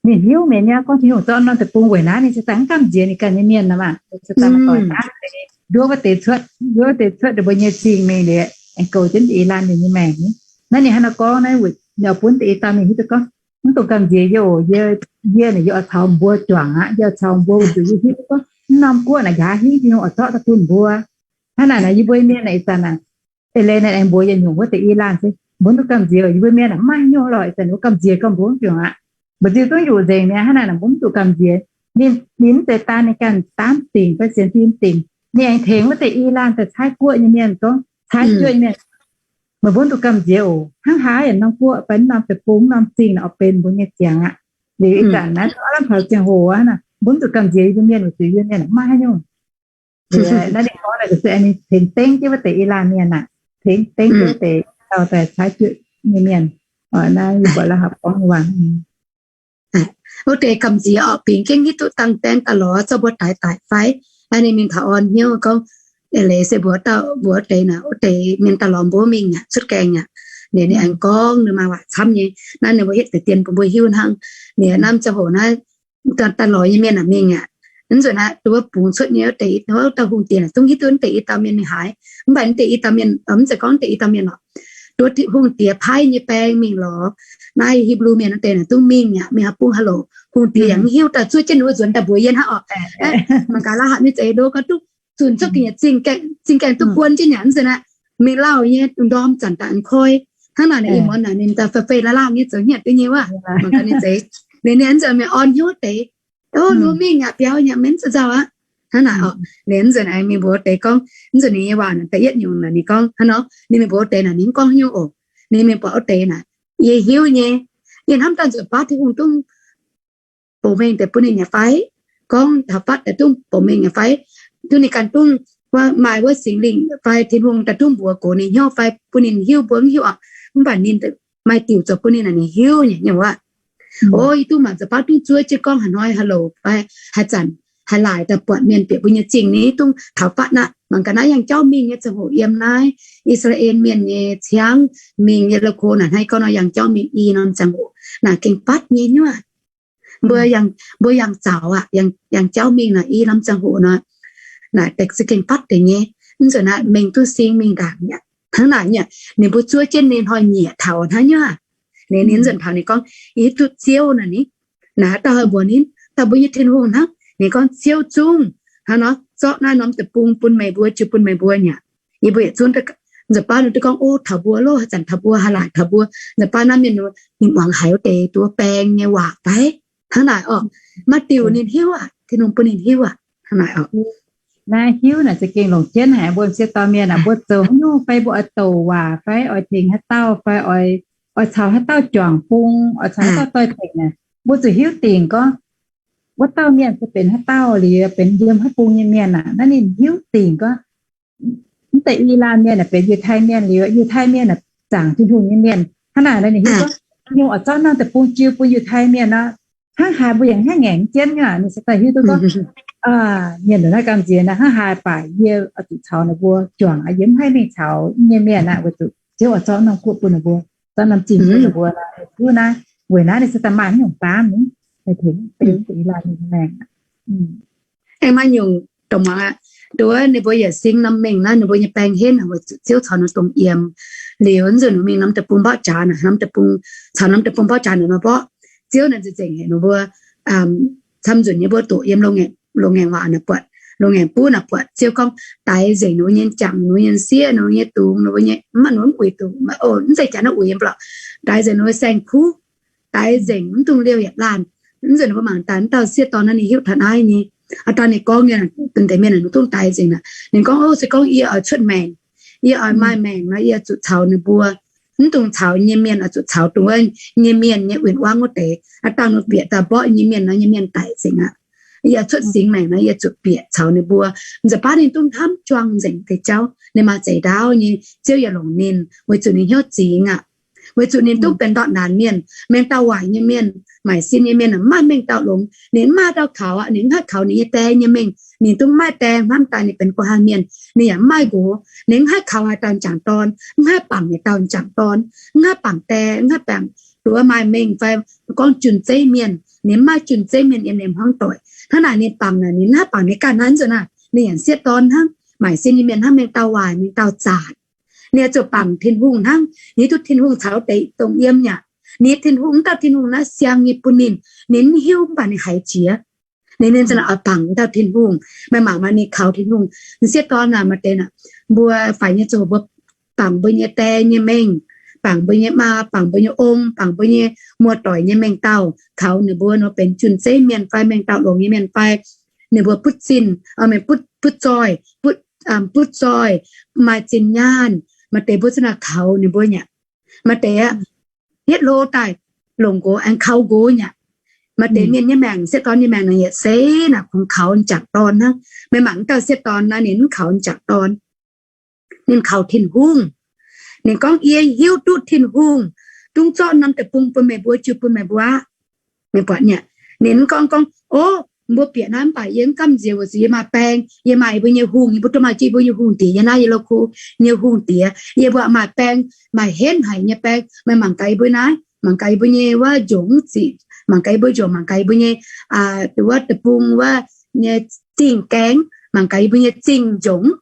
ninh hiuv mienh nyei gorngv Tin-Hungh zorqv norm deic-bung weic naaiv ninh se daaih mv gamh nziex ninh ganh nyei mienh nor maah, se daaih maiv doic daav deix nduov wuov deix cuotv, nduov wuov deix cuotv deix mbuo nyei zingh mingh liuz, aengx goux jienv deix ih laanh ninh nyei maengc. Naaiv ninh hnangv nor gorngv naaiv, ninh oix bun deix i dauh mienh hiuv duqv gorngv mv dungx gamh nziex yie oc. Yie, yie naaic yie oix caux mbuo juangc aqv. Yie oix caux mbuo weic zuqc yie hiuv duqv gorngv mv norm guoqv naaic nqa'haav hingv Tin-Hungh oix zorqv daaih bun mbuo. Hnangv naaic naaic yie mbuo mienh naaic ih zanc naaic, eix leiz naaic aengx mbuox yietc nyungc wuov deix i laanh se, mbuo mv dungx gamh nziex, yie mbuo mienh naaic mv maaih haaix nyungc lorqc. Ih zanc mbuo gamh nziex gorngv mbuo mv juangc aqv. Mba'nziu zungv yuqc nzengc mi'aqv. Hnangv naaic naaic mbuo mv zuqc gamh nziex. Ninh, ninh mv zeiz daan ninh ganh daamv dingc fai sienx fim dingc. Ninh aengx tengx wuov deix i laanh daaih caaiv guoqv nyei mienh gorngv, caaiv juoqv nyei mienh, meih mbuo mv zuqc gamh nziex oc. Hnangv haaix yaac norm guoqv fai norm deic-bung norm zingh naaic oix benx mbuo nyei ziangx aqv. Liuz ih zanc naaiv aav lamh taux ziangh hoc aqv, mbuo mv zuqc gamh nziex yie mbuo mienh weic zuqc yie mienh mv maaih haaix nyungc. Naaiv ninh gorngv naaic se ninh tengx dengv jienv wuov deix i laanh mienh aqv, tengx dengv jienv wuov deix dauh daaih caaiv juoqv nyei mienh. Naaiv yie buatc la'hapv gorngv nyei waac. Wuov deix gamh nziex orqc, bingx jienv hiuv duqv dang baeng daaih lorz zorqv mbuo daix daic fai. Ninh mingh taux orn hnyouv gorngv, leiz se mbuox dauh mbuox wuov deix naaic, wuov deix mienh daaih lorz mbuo mingh aqv, cuotv gaengh aqv. Ninh, ninh aengx gorngv ninh maaih waac camv nyei. Naaiv ninh mbuo hietv deix dien bun mbuo hiuv hnangv. Ninh naaiv ziangh hoc naaiv daaih lorz nyei mienh aeqv, mingh aqv. Mv nzunc naaiv duqv bungx cuotv nyei wuov deix, wuov dauh hungh diex naaic zungv hiuv duqv wuov deix i dauh mienh mingh haaix. Mv baac wuov deix i dauh mienh, mv zeiz gorngv wuov deix i dauh mienh lorqc, duqv hungh diex paaiv nyei baeng mingh lorz naaiv Hipv^lu Mienh wuov deix naaic zungv mingh aqv, mingh haaix bung haaix loc, hungh diex yaac mv hiuv daaih zuov jienv ninh mbuo nzuonx daaih mbuox yie hnangv orqc. Mangc gaax la'hapv nyei za'eix ndo gorngv duqv zunc cuotv ga'nyiec zingh gaengh, zingh gaengh duqv guon jienv yaac mv nzunc aqv. Mingh lauh nyei ndorm zanc daaih aengx koi. Hnangv naaic naaic ih muonz naaic ninh daaih fei fei lav laangh nyei zoux hnyouv duqv nyei wuov. Mangc gaax ninh za'eix, ninh, ninh nzuonx mingh orn hnyouv deix, o, ninh mingh aqv, biaux nyei, mv zuqc nzauh aqv. Hnangv naaic orqc, ninh nzuonx aengx mingh mbuox wuov deix gorngv, nzuonx ninh nyei waac naaic da'yietv nyungc naaic ninh gorngv hnangv nor, ninh mingh mbuox wuov deix naaic ninh mv gorngv haaix nyungc oc. Ninh mingh buatc wuov deix naaic, yie hiuv nyei, yie hnamv daaih nzuonx baav Tin-Hungh dungv bouc mengh deix bun ninh nyei fai? Gorngv taux fatv daaih dungv bouc mengh nyei fai? Duqv ninh ganh dungv maaih wuov Singx Lingh fai Tin-Hungh daaih dungv mbuox gox ninh hnyouv fai bun ninh hiuv mbuo mv hiuv orqc. Mv baac ninh maaih diuc zoux bun ninh naaic ninh hiuv nyei, nyei wuov. O, yie duqv mangc nzuonx baav dungv zuov jienv gorngv haaix hnoi haaix loc fai haaix zanc haaix laaic daaih buatc mienh bieqc mbuo nyei zingh ni dungv taux fatv aqv. Mangc gaax naaiv yangh jauv mingh nyei ziangh hoc yiem naaiv I^saa^laa^en Mienh nyei ciangv mingh Ye^li^ko naaic hnangv gorngv nor yangh jauv mingh i norm ziangh hoc naaic gengh fatv nyei nyuoqc. Mbuo yangh, mbuo yangh zaux aqv, yangh jauv mingh naaic i norm ziangh hoc nor, naaic deix se gengh fatv deix nyei. Mv nzunc naaic mengh duqv sing mingh ndaangc mi'aqv. Hnangv naaic nyei, ninh mbuo zuov jienv ninh hnoi-nyieqc taux hnangv nyei. Ninh, ninh nzuonx taux ninh gorngv, yie hiuv duqv Ziouv naaic ni, naaic dauh haih mbuox ninh, dauh mbuo nyei Tin-Hungh hnangv. Ninh gorngv Ziouv zungv hnangv nor zorqv naaiv norm deic-bung bun meih mbuo, jiu bun meih mbuo nyei. Yie mbuo yietc zungv nzuonx baav ninh duqv gorngv, o, taux mbuo loh, haaix zanc taux mbuo, haaix laaic taux mbuo. Nzuonx baav naaiv mienh ninh muangx haiz wuov deix duqv baeng nyei waac fai? Hnangv naaic orqc. Maaih diuc ninh hiuv aqv, Tin-Hungh bun ninh hiuv aqv. Hnangv naaic orqc. Naaiv hiuv naaic za'gengh longc jienv haic mbuo m'sieqv dorh mienh aac, mbuo zoux haaix nyungc fai mbuo oix douc waac fai oix tengx haaix dauh fai oix, oix caux haaix dauh juangc bung, oix caux haaix dauh doix-dekc naaic, mbuo zuqc hiuv dingc gorngv wuov dauh mienh se benx haaix dauh liuz, benx yiem haaix bung nyei mienh aqv. Naaiv ninh hiuv dingc gorngv, mv deix I^yipv laanh mienh aeqv, benx Yiutai mienh liuz, Yiutai mienh aeqv, zaangc Tin-Hungh nyei mienh. Hnangv naaic ninh hiuv duqv, nyungc oix zorqv norm deic-bung jiu bun Yiutai mienh nor, hnangv haaix mbuo yaac hnangv ngaengc jienv nyei. Ninh se daaih hiuv duqv gorngv, mienh ndongc naaiv gamh nziex naaiv, hnangv haaix baac yie oix zuqc caux ninh mbuo juangc, yie mv haih mingh caux nyei mienh aqv, weic zuqc Ziouv oix zorqv norm guoqv bun ninh mbuo, zorqv norm zingh bun ninh mbuo. Duqv naaiv, weic naaiv ninh se daaih maaih haaix nyungc baamv, tengx I^yipv laanh mienh maengc. Aengx maaih nyungc dongh muangx aqv, nduov ninh mbuo yaac sing norm mengh naaiv, ninh mbuo nyei baeng henv weic zuqc Ziouv caux ninh dongh yiem. Liuz nzunc mingh norm deic-bung mborqv jaax naaic, norm deic-bung, caux norm deic-bung mborqv jaax naaic nor mborqv, Ziouv naaic nzengc heuc ninh mbuo camv nzunc nyei mbuo doqc yiem loz-ngaengc waac naaic buatc, loz-ngaengc buv naaic buatc Ziouv gorngv, daix nzengc ninh mbuo nyei jangc, ninh mbuo nyei sieqv, ninh mbuo nyei dungz, ninh mbuo nyei, mv maaih ninh mbuo mv uix dungz, o, mv zeiz jaax naaiv uix yiem blouc, daix nzengc ninh mbuo nyei saeng-kuv, daix nzengc mv dungx liouh yietc laanh. Mv nzunc ninh mbuo mangc daaih mv dauh sieqv dorn naaiv ninh hiuv taux naaiv nyei. Aa, daaih ninh gorngv nyei, deix mienh ninh dungx daix nzengc aqv. Ninh gorngv, o, se gorngv yie oix cuotv maengc, yie oix maaih maengc nor, yie zuqc caux ninh mbuo, mv dungx caux nyei mienh, oix zuqc caux dongh wuov nyei mienh nyei win-wangv wuov deix. Aa, dangh ninh bieqc daaih mborqv nyei mienh nor, nyei mienh daic nzengc aqv. Yie cuotv singx maengc nor, yie zuqc bieqc caux ninh mbuo. Nzunc baav ninh dungx hnamv juang nzengc deix jauv. Ninh maaih zeix ndaauv nyei, Ziouv yaac longc ninh, weic zuqc ninh hnyouv zingx aqv. Weic zuqc ninh dungx benx ndortv naanc mienh, mengh dauh waaic nyei mienh, maaic sin nyei mienh, mv maaih mengh dauh longx. Ninh mv maaih dauh kaux aqv, ninh mv haih kaux ninh nyei die nyei mengh. Ninh dungx mv maaih die hnamv daaih ninh benx guh hanh mienh, ninh yaac mv maaih nqox. Ninh mv haih kaux haaix dauh jangc dorn, mv haih bangc haaix dauh jangc dorn, mv haih bangc die, mv haih bangc nduov maaih mengh fai gorngv jun-zeiv mienh. Ninh mv maaih jun-zeiv mienh yiem ninh hmuangv doic. Hnangv naaic ninh bangc naaic, ninh mv haih bangc ninh ganh naaiv nzunc naaic, ninh yaac sieqv dorn hnangv, maaic sin nyei mienh hnangv, mengh dauh waaic, mengh dauh zaatc. Ninh oix zuqc bangc Tin-Hungh hnangv. Ninh hiuv duqv Tin-Hungh caux deix dongh yiem yaac, ninh Tin-Hungh, mv dauh Tin-Hungh naaiv siang nyei bun ninh, ninh mv hiuv mv baac ninh haiz jiex. Ninh, ninh za'naaic oix bangc mv dauh Tin-Hungh. Meih mangc maaih ninh kaux Tin-Hungh, sieqv dorn naaic, maaih deix naaic, mbuo faix nyei zoux mbuo bangc mbuo nyei die nyei mengh, bangc mbuo nyei maa, bangc mbuo nyei ong, bangc mbuo nyei muoz-doic nyei mengh dauh, kaux ninh mbuo nor benx jun-zeiv mienh fai mengh dauh longx nyei mienh fai, ninh mbuo butv zinh, butv, butv zoih, butv, butv zoih, maaih zinh nyaanh, maaih deix mbuo za'naaic kaux ninh mbuo nyei. Maaih deix aqv, hietv hlo daaih longc nqox aengx kaux nqox nyei. Maaih deix mienh nyei maengc, sieqv dorn nyei maengc naaic yietc seix naaic kungx kaux jangc dorn hnangv. Meih mangc mv dauh sieqv dorn naaiv, ninh mv kaux jangc dorn. Ninh kaux Tin-Hungh. Ninh gorngv, yie hiuv duqv Tin-Hungh dungx zorqv norm deic-bung bun meih mbuo, jiu bun meih mbuo aqv. Meih buatc nyei, ninh mv gorngv gorngv, o, mbuo bieqc naaiv mv baac yie mv gamh nziex weic zuqc yie maaih baeng, yie maaih yie mbuo nyei hungh, yie mbuo duqv maaih jienv yie mbuo nyei hungh diex nyei naaiv, yie lo kuv nyei hungh diex, yie mbuo maaih baeng, maaih henv haic nyei baeng. Meih mangc gaax yie mbuo naaiv, mangc gaax yie mbuo nyei wuov njongc ziqc, mangc gaax yie mbuo njongc, mangc gaax yie mbuo nyei wuov deic-bung wuov nyei zingh gaeng, mangc gaax yie mbuo nyei zingh njongc.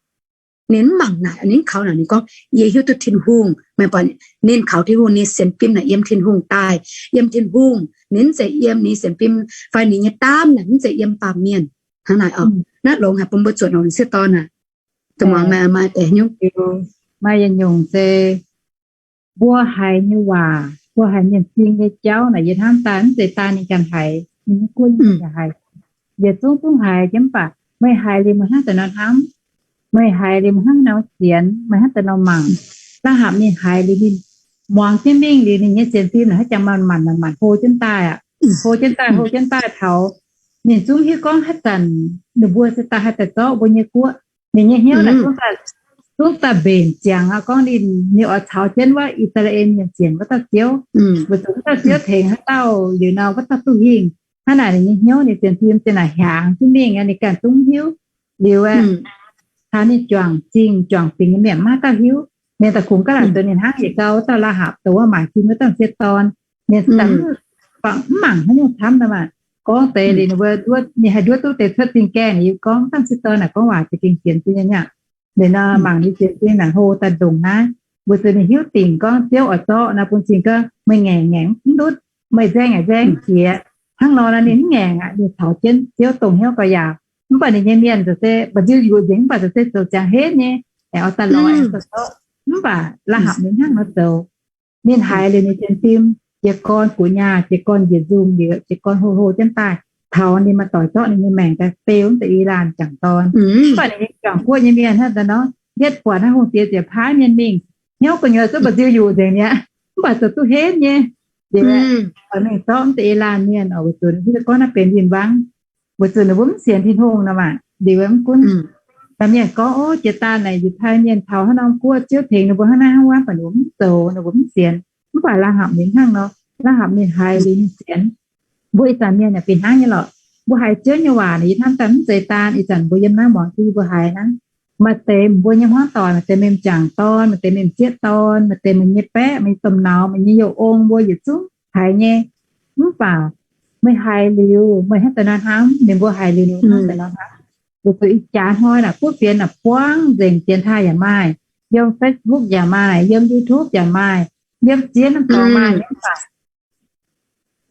Ninh mv mangc naaic, ninh mv kaux naaic, ninh gorngv, yie hiuv duqv Tin-Hungh. Meih buatc, ninh kaux Tin-Hungh, ninh sienx fim naaic yiem Tin-Hungh daaih, yiem Tin-Hungh. Ninh mv zeiz yiem ninh sienx fim fai ninh nyei daamv naaic, mv zeiz yiem baamh mienh. Hnangv naaic oc. Naaiv longx haic bun mbuo zuotc nongx sieqv dorn naaic. Dongh muangx maaih deix nyungc, maaih yietc nyungc se mbuo haiz nyei waac, mbuo haiz mienh zingh nyei jauv naaic, yie hnamv daaih mv zeiz daaih ninh ganh haiz, ninh nyei guoqv ganh haiz. Yietc zungv zungv haiz jienv mv baac meih haiz liuz meih hnangv daaih nor hnamv, meih haiz liuz meih hnangv nor sienx, meih hnangv daaih nor mangc. La'hapc ninh haiz liuz ninh muangx jienv mingh liuz ninh nyei sienx fim naaic hnangv jangx manc manc manc manc hlo jienv daaih aqv. Hlo jienv daaih, hlo jienv daaih taux ninh zungv hiuv gorngv haaix zanc ninh mbuo se daaih haih daaih zorqv mbuo nyei guoqv. Ninh nyei hnyouv naaic zungv daaih, zungv daaih mbenc ziangx aqv, gorngv ninh, ninh oix caux jienv wuov I^saa^laa^en Mienh sienx wuov dauh Ziouv, weic zuqc wuov dauh Ziouv tengx haaix dauh liuz nor wuov dauh duqv hingh. Hnangv naaic ninh nyei hnyouv, ninh sienx fim ziouc naaic hiaangx jienv mingh aqv, ninh ganh zungv hiuv. Liuz aeqv, taux ninh juangc zingh juangc fingx nyei mienh maiv dauh hiuv. Ninh daaih kungx gaav laaic zoux ninh hnangv yietc gau wuov dauh La'hapc, dongh wuov maaic sin wuov dauh sieqv dorn. Ninh daaih mv mangc haaix nyungc camv nor maah. Gorngv deix liuz ninh mbuo, ninh haih nduov duqv deix cuotv zingh gaengh, ninh gorngv wuov dauh sieqv dorn naaic gorngv waac za'gengh sienx duqv nyei aqv. Liuz nor mangc ninh sienx zingh naaic hlo daaih ndongc naaiv, weic zuqc ninh hiuv dingc gorngv Ziouv oix zorqv nor bun cing gorngv meih ngaengc ngaengc mv ndutv, meih nzaeng aqv nzaeng jiex. Hnangv nor nor ninh mv ngaengc aqv, ninh caux jienv Ziouv dongh hnyouv gauh yaauc. Mv baac ninh nyei mienh zoux se mba'nziu yuqc nzengc, mv baac zoux se zoux ziangx henv nyei, aengx oix daaih lorz aengx zoux zorqv. Mv baac La'hapc ninh hnangv nor zoux. Ninh haiz liuz ninh sienx fim, jiez gorn guqc nyaah, jiez gorn njiec nzungh liuz, jiez gorn hlo hlo jienv daaih, taux ninh maaih doic zorqv ninh nyei maengc daaih beu mv deix I^yipv laanh jangc dorn. Mv baac ninh nyei juangc guoqv nyei mienh hnangv daaih nor, yietv buatc hnangv hungh diex ziouc paaiv mienh mingh, hnyouv gu'nyuoz zungv mba'nziu yuqc nzengc mi'aqv, mv baac zoux duqv henv nyei. Liuz, oix mingh zorqv mv deix I^yipv laanh mienh oc, weic zuqc ninh gorngv naaiv benx win-wangv. weic zuqc ninh mbuo mv sienx Tin-Hungh nor maah. Liuz mv gunv laanh mienh gorngv, Ov, jiex daaih naaic Yiutai Mienh taux haaix norm guoqv, Ziouv tengx ninh mbuo hnangv naaiv hnangv wuov, mv baac ninh mbuo mv zoux, ninh mbuo mv sienx. Mv baac Laav Hapc ninh hnangv nor, Laav Hapc ninh haiz liuz ninh sienx. Mbuo ih zanc mienh yaac fih hnangv nyei lorqc. Mbuo haiz Ziouv nyei waac naaic, yie hnamv daaih mv zeiz daan ih zanc mbuo yiem naaiv muangx duqv, yie mbuo haiz hnangv. Maaih deix mbuo nyei hmuangv doic, maaih deix mienh m'jangc dorn, maaih deix mienh m'sieqv dorn, maaih deix meih nyei baeqv, meih nyei domh nauz, meih nyei youh ong mbuo yietc zungv haiz nyei. Mv baac meih haiz liuz meih hnangv daaih naaiv hnamv, ninh mbuo haiz liuz ninh hnangv daaih naaiv hnamv. Weic zuqc ih jaax hnoi naaic butv fienx naaic buangv nzengc, dienx taaih yaac maaih, yiem Facebook yaac maaih, yiem YouTube yaac maaih, yiem ziex norm dorngx maaih nyei. Mv baac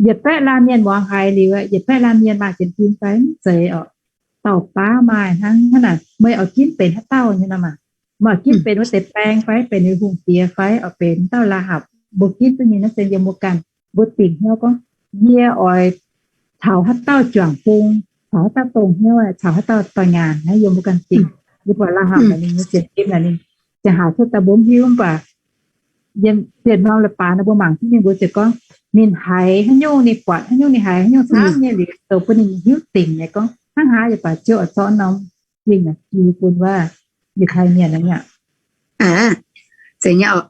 yietc baeqv laanh mienh muangx haiz liuz, yietc baeqv laanh mienh maaih sienx fim fai mv zeiz orqc? Dauh baav maaih hnangv naaic, meih oix ginv benx haaix dauh nyei nor maah? Meih oix ginv benx wuov deix baeng fai benx hungh diex fai oix benx dauh Laav Hapc? Mbuo ginv duqv nyei naaiv se yiem mbuo ganh, mbuo dingc hnyouv gorngv, yie oix taux haaix dauh juangc bung, taux haaix dauh dongh hnyouv, taux haaix dauh doix-ngaanc naaiv yiem mbuo ganh dingc. Yie buatc Laav Hapc naaic ninh nyei sienx fim naaic ninh ziangh haaix cuotv daaih mbuo mv hiuv, mv baac yiem ziex norm leiz-baaix naaiv mbuo mangc jienv ninh mbuo ziouc gorngv, ninh haiz haaix nyungc ninh buatc haaix nyungc, ninh haiz haaix nyungc camv nyei liuz zoux bun ninh hiuv dingc nyei gorngv hnangv haaix yaac baac Ziouv oix zorqv norm zingh naaic jiu bun wuov Yiutai Mienh naaiv aqv. Zeiz nyei orqc.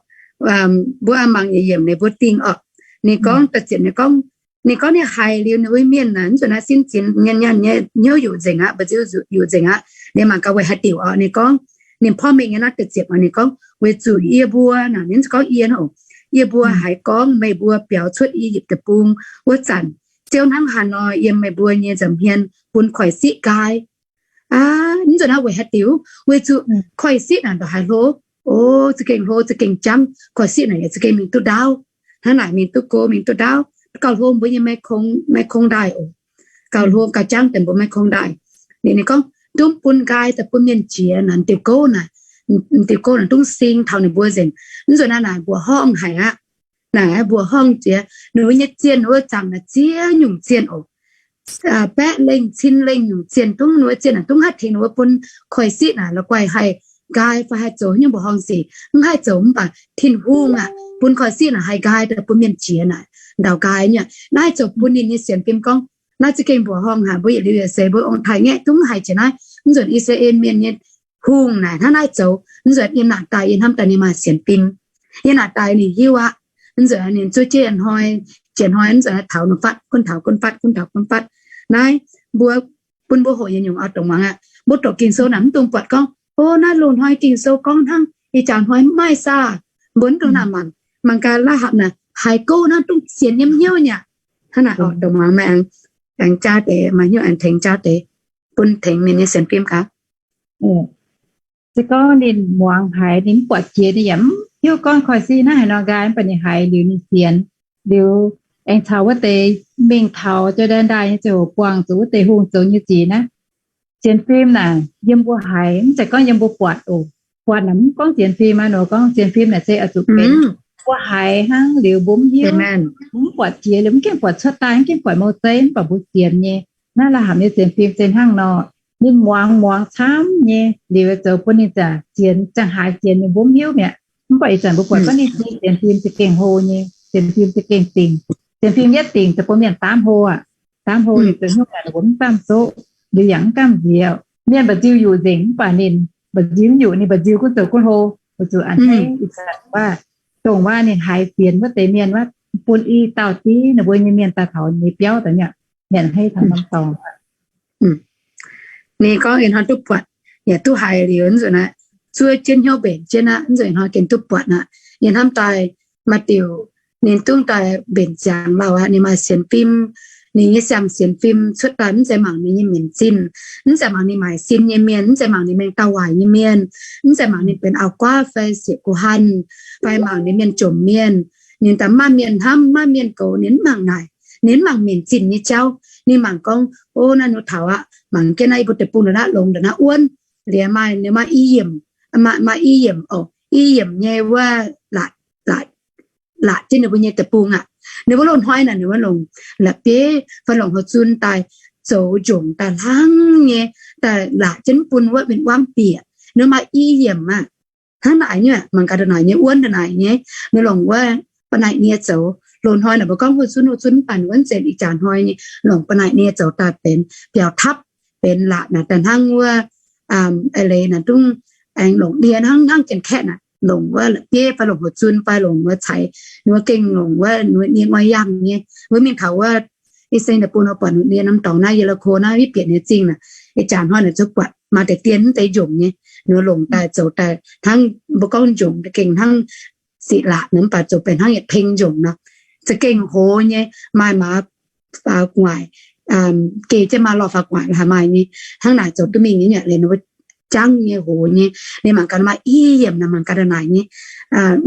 Mbuo mangc yietc yiemc ninh mbuo dingh orqc. Ninh gorngv da'ziepc, ninh gorngv, ninh gorngv ninh haiz liuz ninh wuov mienh naaic, mv zuqc naaiv sin zinx nyei, nyei hnyouv yuqc nzengc aqv, mbu'ziex yuqc nzengc aqv. Ninh mangc gaax weic haaix diuc orqc. Ninh gorngv, ninh porv mengh nyei naaiv da'ziepc orqc, ninh gorngv, weic zuqc yie mbuo naaic, ninh gorngv yie orqc, yie mbuo haiz gorngv meih mbuo biaux cuotv I^yipv Deic-Bung wuov zanc, Ziouv hnangv haaix nor yiem meih mbuo nyei nza'hmien bun koiv-siqv nqaai. Aa, mv zuqc naaiv weic haaix diuc, weic zuqc koiv-siqv naaic ndongc haaix hlo, o, za'gengh hlo, za'gengh jangv. Koiv-siqv naaic yaac za'gengh mingh duqv ndaauv. Hnangv naaic mingh duqv go, mingh duqv ndaauv. Gauh hlo mbuo nyei maiv kong, maiv kong ndaaih oc. Gauh hlo gauh jangv deix mbuo maiv kong ndaaih. Ninh, ninh gorngv, dungv bun nqaai daaih bun mienh jiex naaic, diuh gouv naaic, diuh gouv naaic dungv sing taux ninh mbuo nzengc. Mv zuqc naaiv naaic mbuoqc horngh haic aqv. Naaic mbuoqc horngh jiex, ninh mbuo nyei zienh wuov zaangc naaic ziex nyungc zienh oc. Baeqv lengh, cin lengh nyungc zienh, dungv ninh mbuo zienh naaic dungv haih tengx ninh mbuo bun koiv-siqv naaic la'guaih haih nqaai fai haih zoux haaix nyungc mbuoqc horngh sic, mv haih zoux. Mv baac Tin-Hungh aac, bun koiv-siqv naaic haih nqaai daaih bun mienh jiex naaic, ndau nqaai nyei. Naaiv zoux bun ninh nyei sienx fim gorngv, naaiv za'gengh mbuoqc horngh haic, mbuo yietc liuz yietc seix mbuo ong-taaix ngaeqv dungv haih jiex naaiv. Mv nzunc I^saa^laa^en Mienh nyei hungh naaic hnangv naaiv zoux. Mv nzunc yiem naaic daaih yie hnamv daaih ninh maaih sienx fim. Yiem naaic daaih ninh hiuv aqv. Mv nzunc ninh zuov jienv hnoi, jienv hnoi mv nzunc taux ninh fatv, gunv taux gunv fatv, gunv taux gunv fatv. Naaiv mbuo, bun mbuo hoqc yietc nyungc auv-dongh muangx aqv. Mbuo doqc Ging-Sou naaic mv dungx buatc gorngv, o, naaiv loz-hnoi Ging-Sou gorngv hnangv, ih jaax hnoi mv maaih saah. Mbuo mv dungx naaic mangc, mangc gaax Laav Hapc naaic haiz gouv hnangv dongh sienx nyei hnyouv nyei. Hnangv naaic oc, dongh muangx meih aengx, aengx jaax deix, maaih hnyouv aengx tengx jaax deix, bun tengx mienh nyei sienx fim gaax. Se gorngv ninh muangx haiz ninh mv buatc jiex, ninh yaac mv hiuv gorngv koiv-siqv naaiv haaix nor nqaai, mv baac ninh haiz liuz ninh sienx. Liuz aengx caux wuov deix mingh taux Jor^ndaen Ndaaih nyei ziangh hoc buangh zuqc wuov deix hungh zoux nyei zic naaiv. Sienx fim naaic yiem mbuo haiz, mv zeiz gorngv yiem mbuo buatc oc. Buatc naaic mv gorngv sienx fim aqv, nor gorngv sienx fim naaic se oix zuqc benx mbuo haiz hnangv liuz mbuo mv hiuv, mbuo mv buatc jiex liuz mv gengh buatc cuotv daaih, mv gengh buatc mouc zeiv, mv baac mbuo sienx nyei. Naaiv Laav Hapc nyei sienx fim se hnangv nor. Ninh muangx muangx camv nyei liuz zoux bun ninh ziangh sienx, ziangh haaix sienx ninh mbuo mv hiuv mi'aqv. Mv baac ih zanc mbuo buatc gorngv ninh sienx fim za'gengh hlo nyei, sienx fim za'gengh dingc. Sienx fim yietv dingc zoux bun mienh daamv hlo aqv. Daamv hlo liuz zoux hnyouv naaic mbuo mv gamh zoqv, liuz yaac mv gamh nziex. Mienh mba'nziu yuqc nzengc mv baac ninh mba'nziu mv yuqc, ninh mba'nziu gunv zoux gunv hlo. Weic zuqc a'hneiv ih zanc waac, dongh waac ninh haiz fienx wuov deix mienh wuov, bun i dauh div ninh mbuo nyei mienh daaih taux ninh nyei biauv daaih mi'aqv. Mienh a'hneiv taux norm dorngx. Ninh gorngv ih hnoi duqv buatc, yaac duqv haiz liuz nzunc naaiv, zuov jienv hnyouv mbenc jienv aqv. Nzunc ih hnoi gengh duqv buatc aqv. Yie hnamv daaih maaih diuc ninh dungv daaih mbenc ziangx lauh aqv. Ninh maaih sienx fim, ninh nyei siang-sienx fim cuotv daaih mv zeiz mangc ninh nyei mbenc zinh, mv zeiz mangc ninh maaic sin nyei mienh, mv zeiz mangc ninh mengh dauh waaic nyei mienh, mv zeiz mangc ninh benx auv-guaav fai siec guh hanh, fai mangc ninh mienh jomc mienh. Ninh daaih maaih mienh hnamv, maaih mienh goux, ninh mv mangc naaic. Ninh mv mangc mbenc zinh nyei jauv. Ninh mangc gorngv, o, naaiv nor taux aqv, mangc jienv naaiv yie mbuo deic-bung ndongc naaiv longx, ndongc naaiv wuonv. Liuz maaih, maaih i yiemc, maaih i yiemc oc, i yiemc nyei wuov, laatc jienv ninh mbuo nyei deic-bung aqv. Ninh mbuo loz-hnoi naaic ninh mbuo longc la'bieiv fai longc houh zun daaih zoux njongc daaih hlang nyei, daaih laatc jienv bun wuov win-wangv bieqc. Ninh maaih i yiemc aqv. Hnangv naaic nyei, mangc gaax ndongc naaic nyei wuonv ndongc naaic nyei, ninh longc wuov ba'naaic nie zoux. Loz-hnoi naaic mbuo gorngv hoqc zunv, hoqc zunv, mv baac wuov nzengc ih jaax hnoi nyei longc ba'naic nie zoux daaih benx biaux tapv, benx la'naac daaih hnangv wuov, aa, leiz naaic dungv aengx longc nie hnangv, hnangv janx-kaeqv naaic longc wuov la'bieiv fai longc hoqc zunv fai longc wuov caix, ninh mbuo gengh longc wuov nie ngoiv yangh nyei. Wuov mingh taux wuov, ih se naaic bun wuov buatc nie norm dorngx naaiv, Ye^li^ko naaiv, mv bieqc nyei zingh naaic, ih jaax hnoi naaic zungv buatc maaih deix dien mv deix njongc nyei, ninh mbuo longc daaih zoux daaih hnangv mbuo gorngv njongc gengh hnangv siqv laac nor, mv baac zoux benx hnangv yietc peng njongc nor, za'gengh hoz nyei, maaih maaz faaux gu'nguaaic, geh jienv maaih lorh faaux gu'nguaaic haaix maaih nyei, hnangv naaic zoux duqv mingh nyei. Ninh mbuo jangv nyei, hoz nyei, ninh mangc gaax maaih i yiemc naaic, mangc gaax naaic nyei,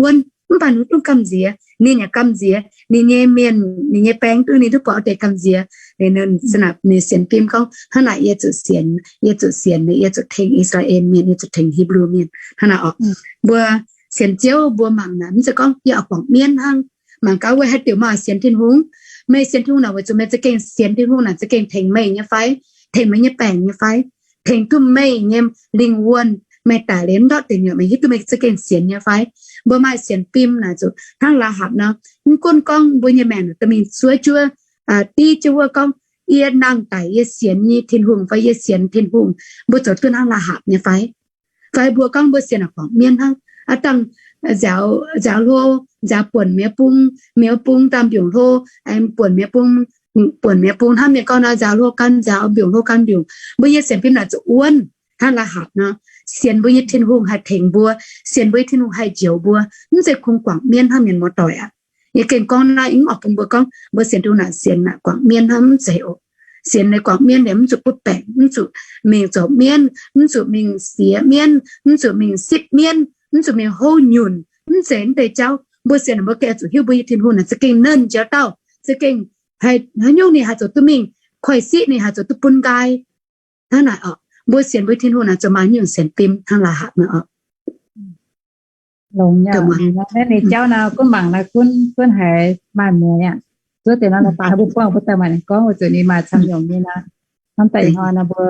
wuonv, mv baac ninh duqv gamh nziex, ninh yaac gamh nziex, ninh nyei mienh, ninh nyei baeng duqv ninh duqv buatc wuov deix gamh nziex. Ninh, ninh sienx fim gorngv, hnangv naaic yie zuqc sienx, yie zuqc sienx, yie zuqc tengx I^saa^laa^en Mienh, yie zuqc tengx Hipv^lu Mienh, hnangv naaic oc. Mbuo sienx Ziouv mbuo mangc naaic, mv zeiz gorngv yie oix guangc mienv hnangv. Mangc gaax wuov haaix diuc maaih sienx Tin-Hungh. Meih sienx Tin-Hungh naaic weic zuqc meih za'gengh sienx Tin-Hungh naaic za'gengh tengx meih nyei fai? Tengx meih nyei baengc nyei fai? Tengx duqv meih nyei lingh wuonh, meih daic liuz mv ndortv deic nyuoqc, meih hiuv duqv meih za'gengh sienx nyei fai? Mbuo maaih sienx fim naaic zuqc hnangv Laa^hapc nor, mv gunv gorngv mbuo nyei maengc daaih mingh zuov juov, div jienv wuov gorngv, yie nangh daic yie sienx nyei Tin-Hungh fai yie sienx Tin-Hungh, mbuo zoux duqv hnangv Laa^hapc nyei fai? Fai mbuo gorngv mbuo sienx naaic guangc mienv hnangv, aav dangh nziaaux, nziaaux hlo, nziaaux buonc mienh bung, mienh bung daaih mbiungc hlo, aengx buonc mienh bung, buonc mienh bung hnangv mienh gorngv nor, nziaaux hlo gan nziaaux, mbiungc hlo gan mbiungc. Mbuo nyei sienx fim naaic zuqc wuonv hnangv Laa^hapc nor, sienx mbuo nyei Tin-Hungh haih tengx mbuo, sienx mbuo nyei Tin-Hungh haih njoux mbuo, mv zeiz kungx guangc mienv hnangv mienh muoz-doic aqv. Yie gengh gorngv naaiv, yie mv oix bun mbuo gorngv mbuo sienx Tin-Hungh naaic sienx naaic guangc mienv hnangv, mv zeiz oc. Sienx naaic guangc mienv liuz mv zuqc butv baengc, mv zuqc mingh zoux mienv, mv zuqc mingh siex mienv, mv zuqc mingh sipv mienv, mv zuqc mingh houv nyunc, mv zeiz naaiv deix jauv. Mbuo sienx naaic mbuo gengh zuqc hiuv mbuo nyei Tin-Hungh naaic za'gengh nernh njoux dauh, za'gengh haaix nyungc ninh haih zoux duqv mingh, koiv-siqv ninh haih zoux duqv bun nqaai. Hnangv naaic oc, mbuo sienx mbuo Tin-Hungh naaic zuqc maaih nyungc sienx fim hnangv Laa^hapc naaic oc. Longx nyei, naaiv ninh jauv naaiv gunv mangc naaiv gunv, gunv haiz maaih mueiz aqv. Zuov deix nor, baac mbuo buangh mbuo daaih maaih gorngv weic zuqc ninh maaih camv nyungc nyei naaiv. Hnamv daaih ih hnoi nor mbuo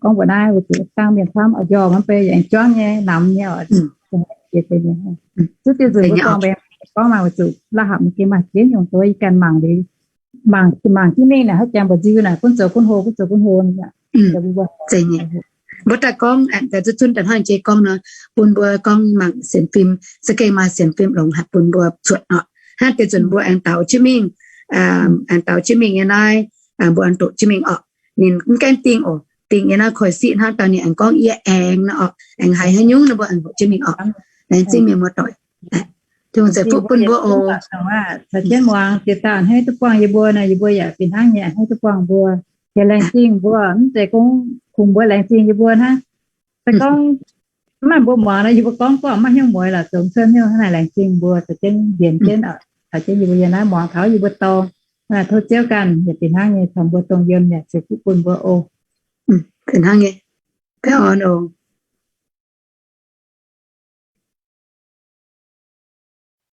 gorngv mbuox naaiv weic zuqc dangh mienh camv oix njormh hnamv beiv yaac aengx juangv nyei, namx nyei oc. Zuov diuh nzunc mbuo dorngh mbuo gorngv maaih weic zuqc Laa^hapc ninh gengh maaih ziex nyungc doz yie ganh mangc liuz, mangc, mangc jienv mingh naaic hnangv jangx mba'nziu naaic gunv zoux gunv hlo, gunv zoux gunv hlo. Mbuo daaih gorngv, zuqc zunv daaih hnangv jiex gorngv nor, bun mbuo gorngv mangc sienx fim, za'gengh maaih sienx fim longx haic bun mbuo cuotv oc. Hnangv deix nzunc mbuo aengx daux jienv mingh, aengx daux jienv mingh nyei naaiv, mbuo aengx doqc jienv mingh oc. Ninh mv gaengh dingh oc, dingh nyei naaiv koiv-siqv hnangv dauh ninh aengx gorngv yie aengx nor oc, aengx haiz haaix nyungc nor mbuo aengx doqc jienv mingh oc. Laengz zingh mienh muoz-doic. Tov Ziouv Fuqv bun mbuo oc. Caux jienv muangx jiex dauh a'hneiv duqv buangh yie mbuo nor, yie mbuo yaac fih hnangv nyei a'hneiv duqv buangh mbuo. Yaac laengz zingh mbuo, mv zeiz gorngv kungx mbuo laengz zingh yie mbuo hnangv. Se gorngv mv maaih mbuo muangx nor, yie mbuo gorngv gorngv maiv hnyouv mueiz lorqc, zoux cuotv hnyouv hnangv naaic laengz zingh mbuo caux jienv, mbienx jienv, caux jienv yie mbuo yiem naaiv muangx taux yie mbuo dorngx. Tov Ziouv ganh yaac fih hnangv nyei caux mbuo dongh yiem yaac ceix fuqv bun mbuo oc. Fih hnangv nyei. Baeqv orn oc.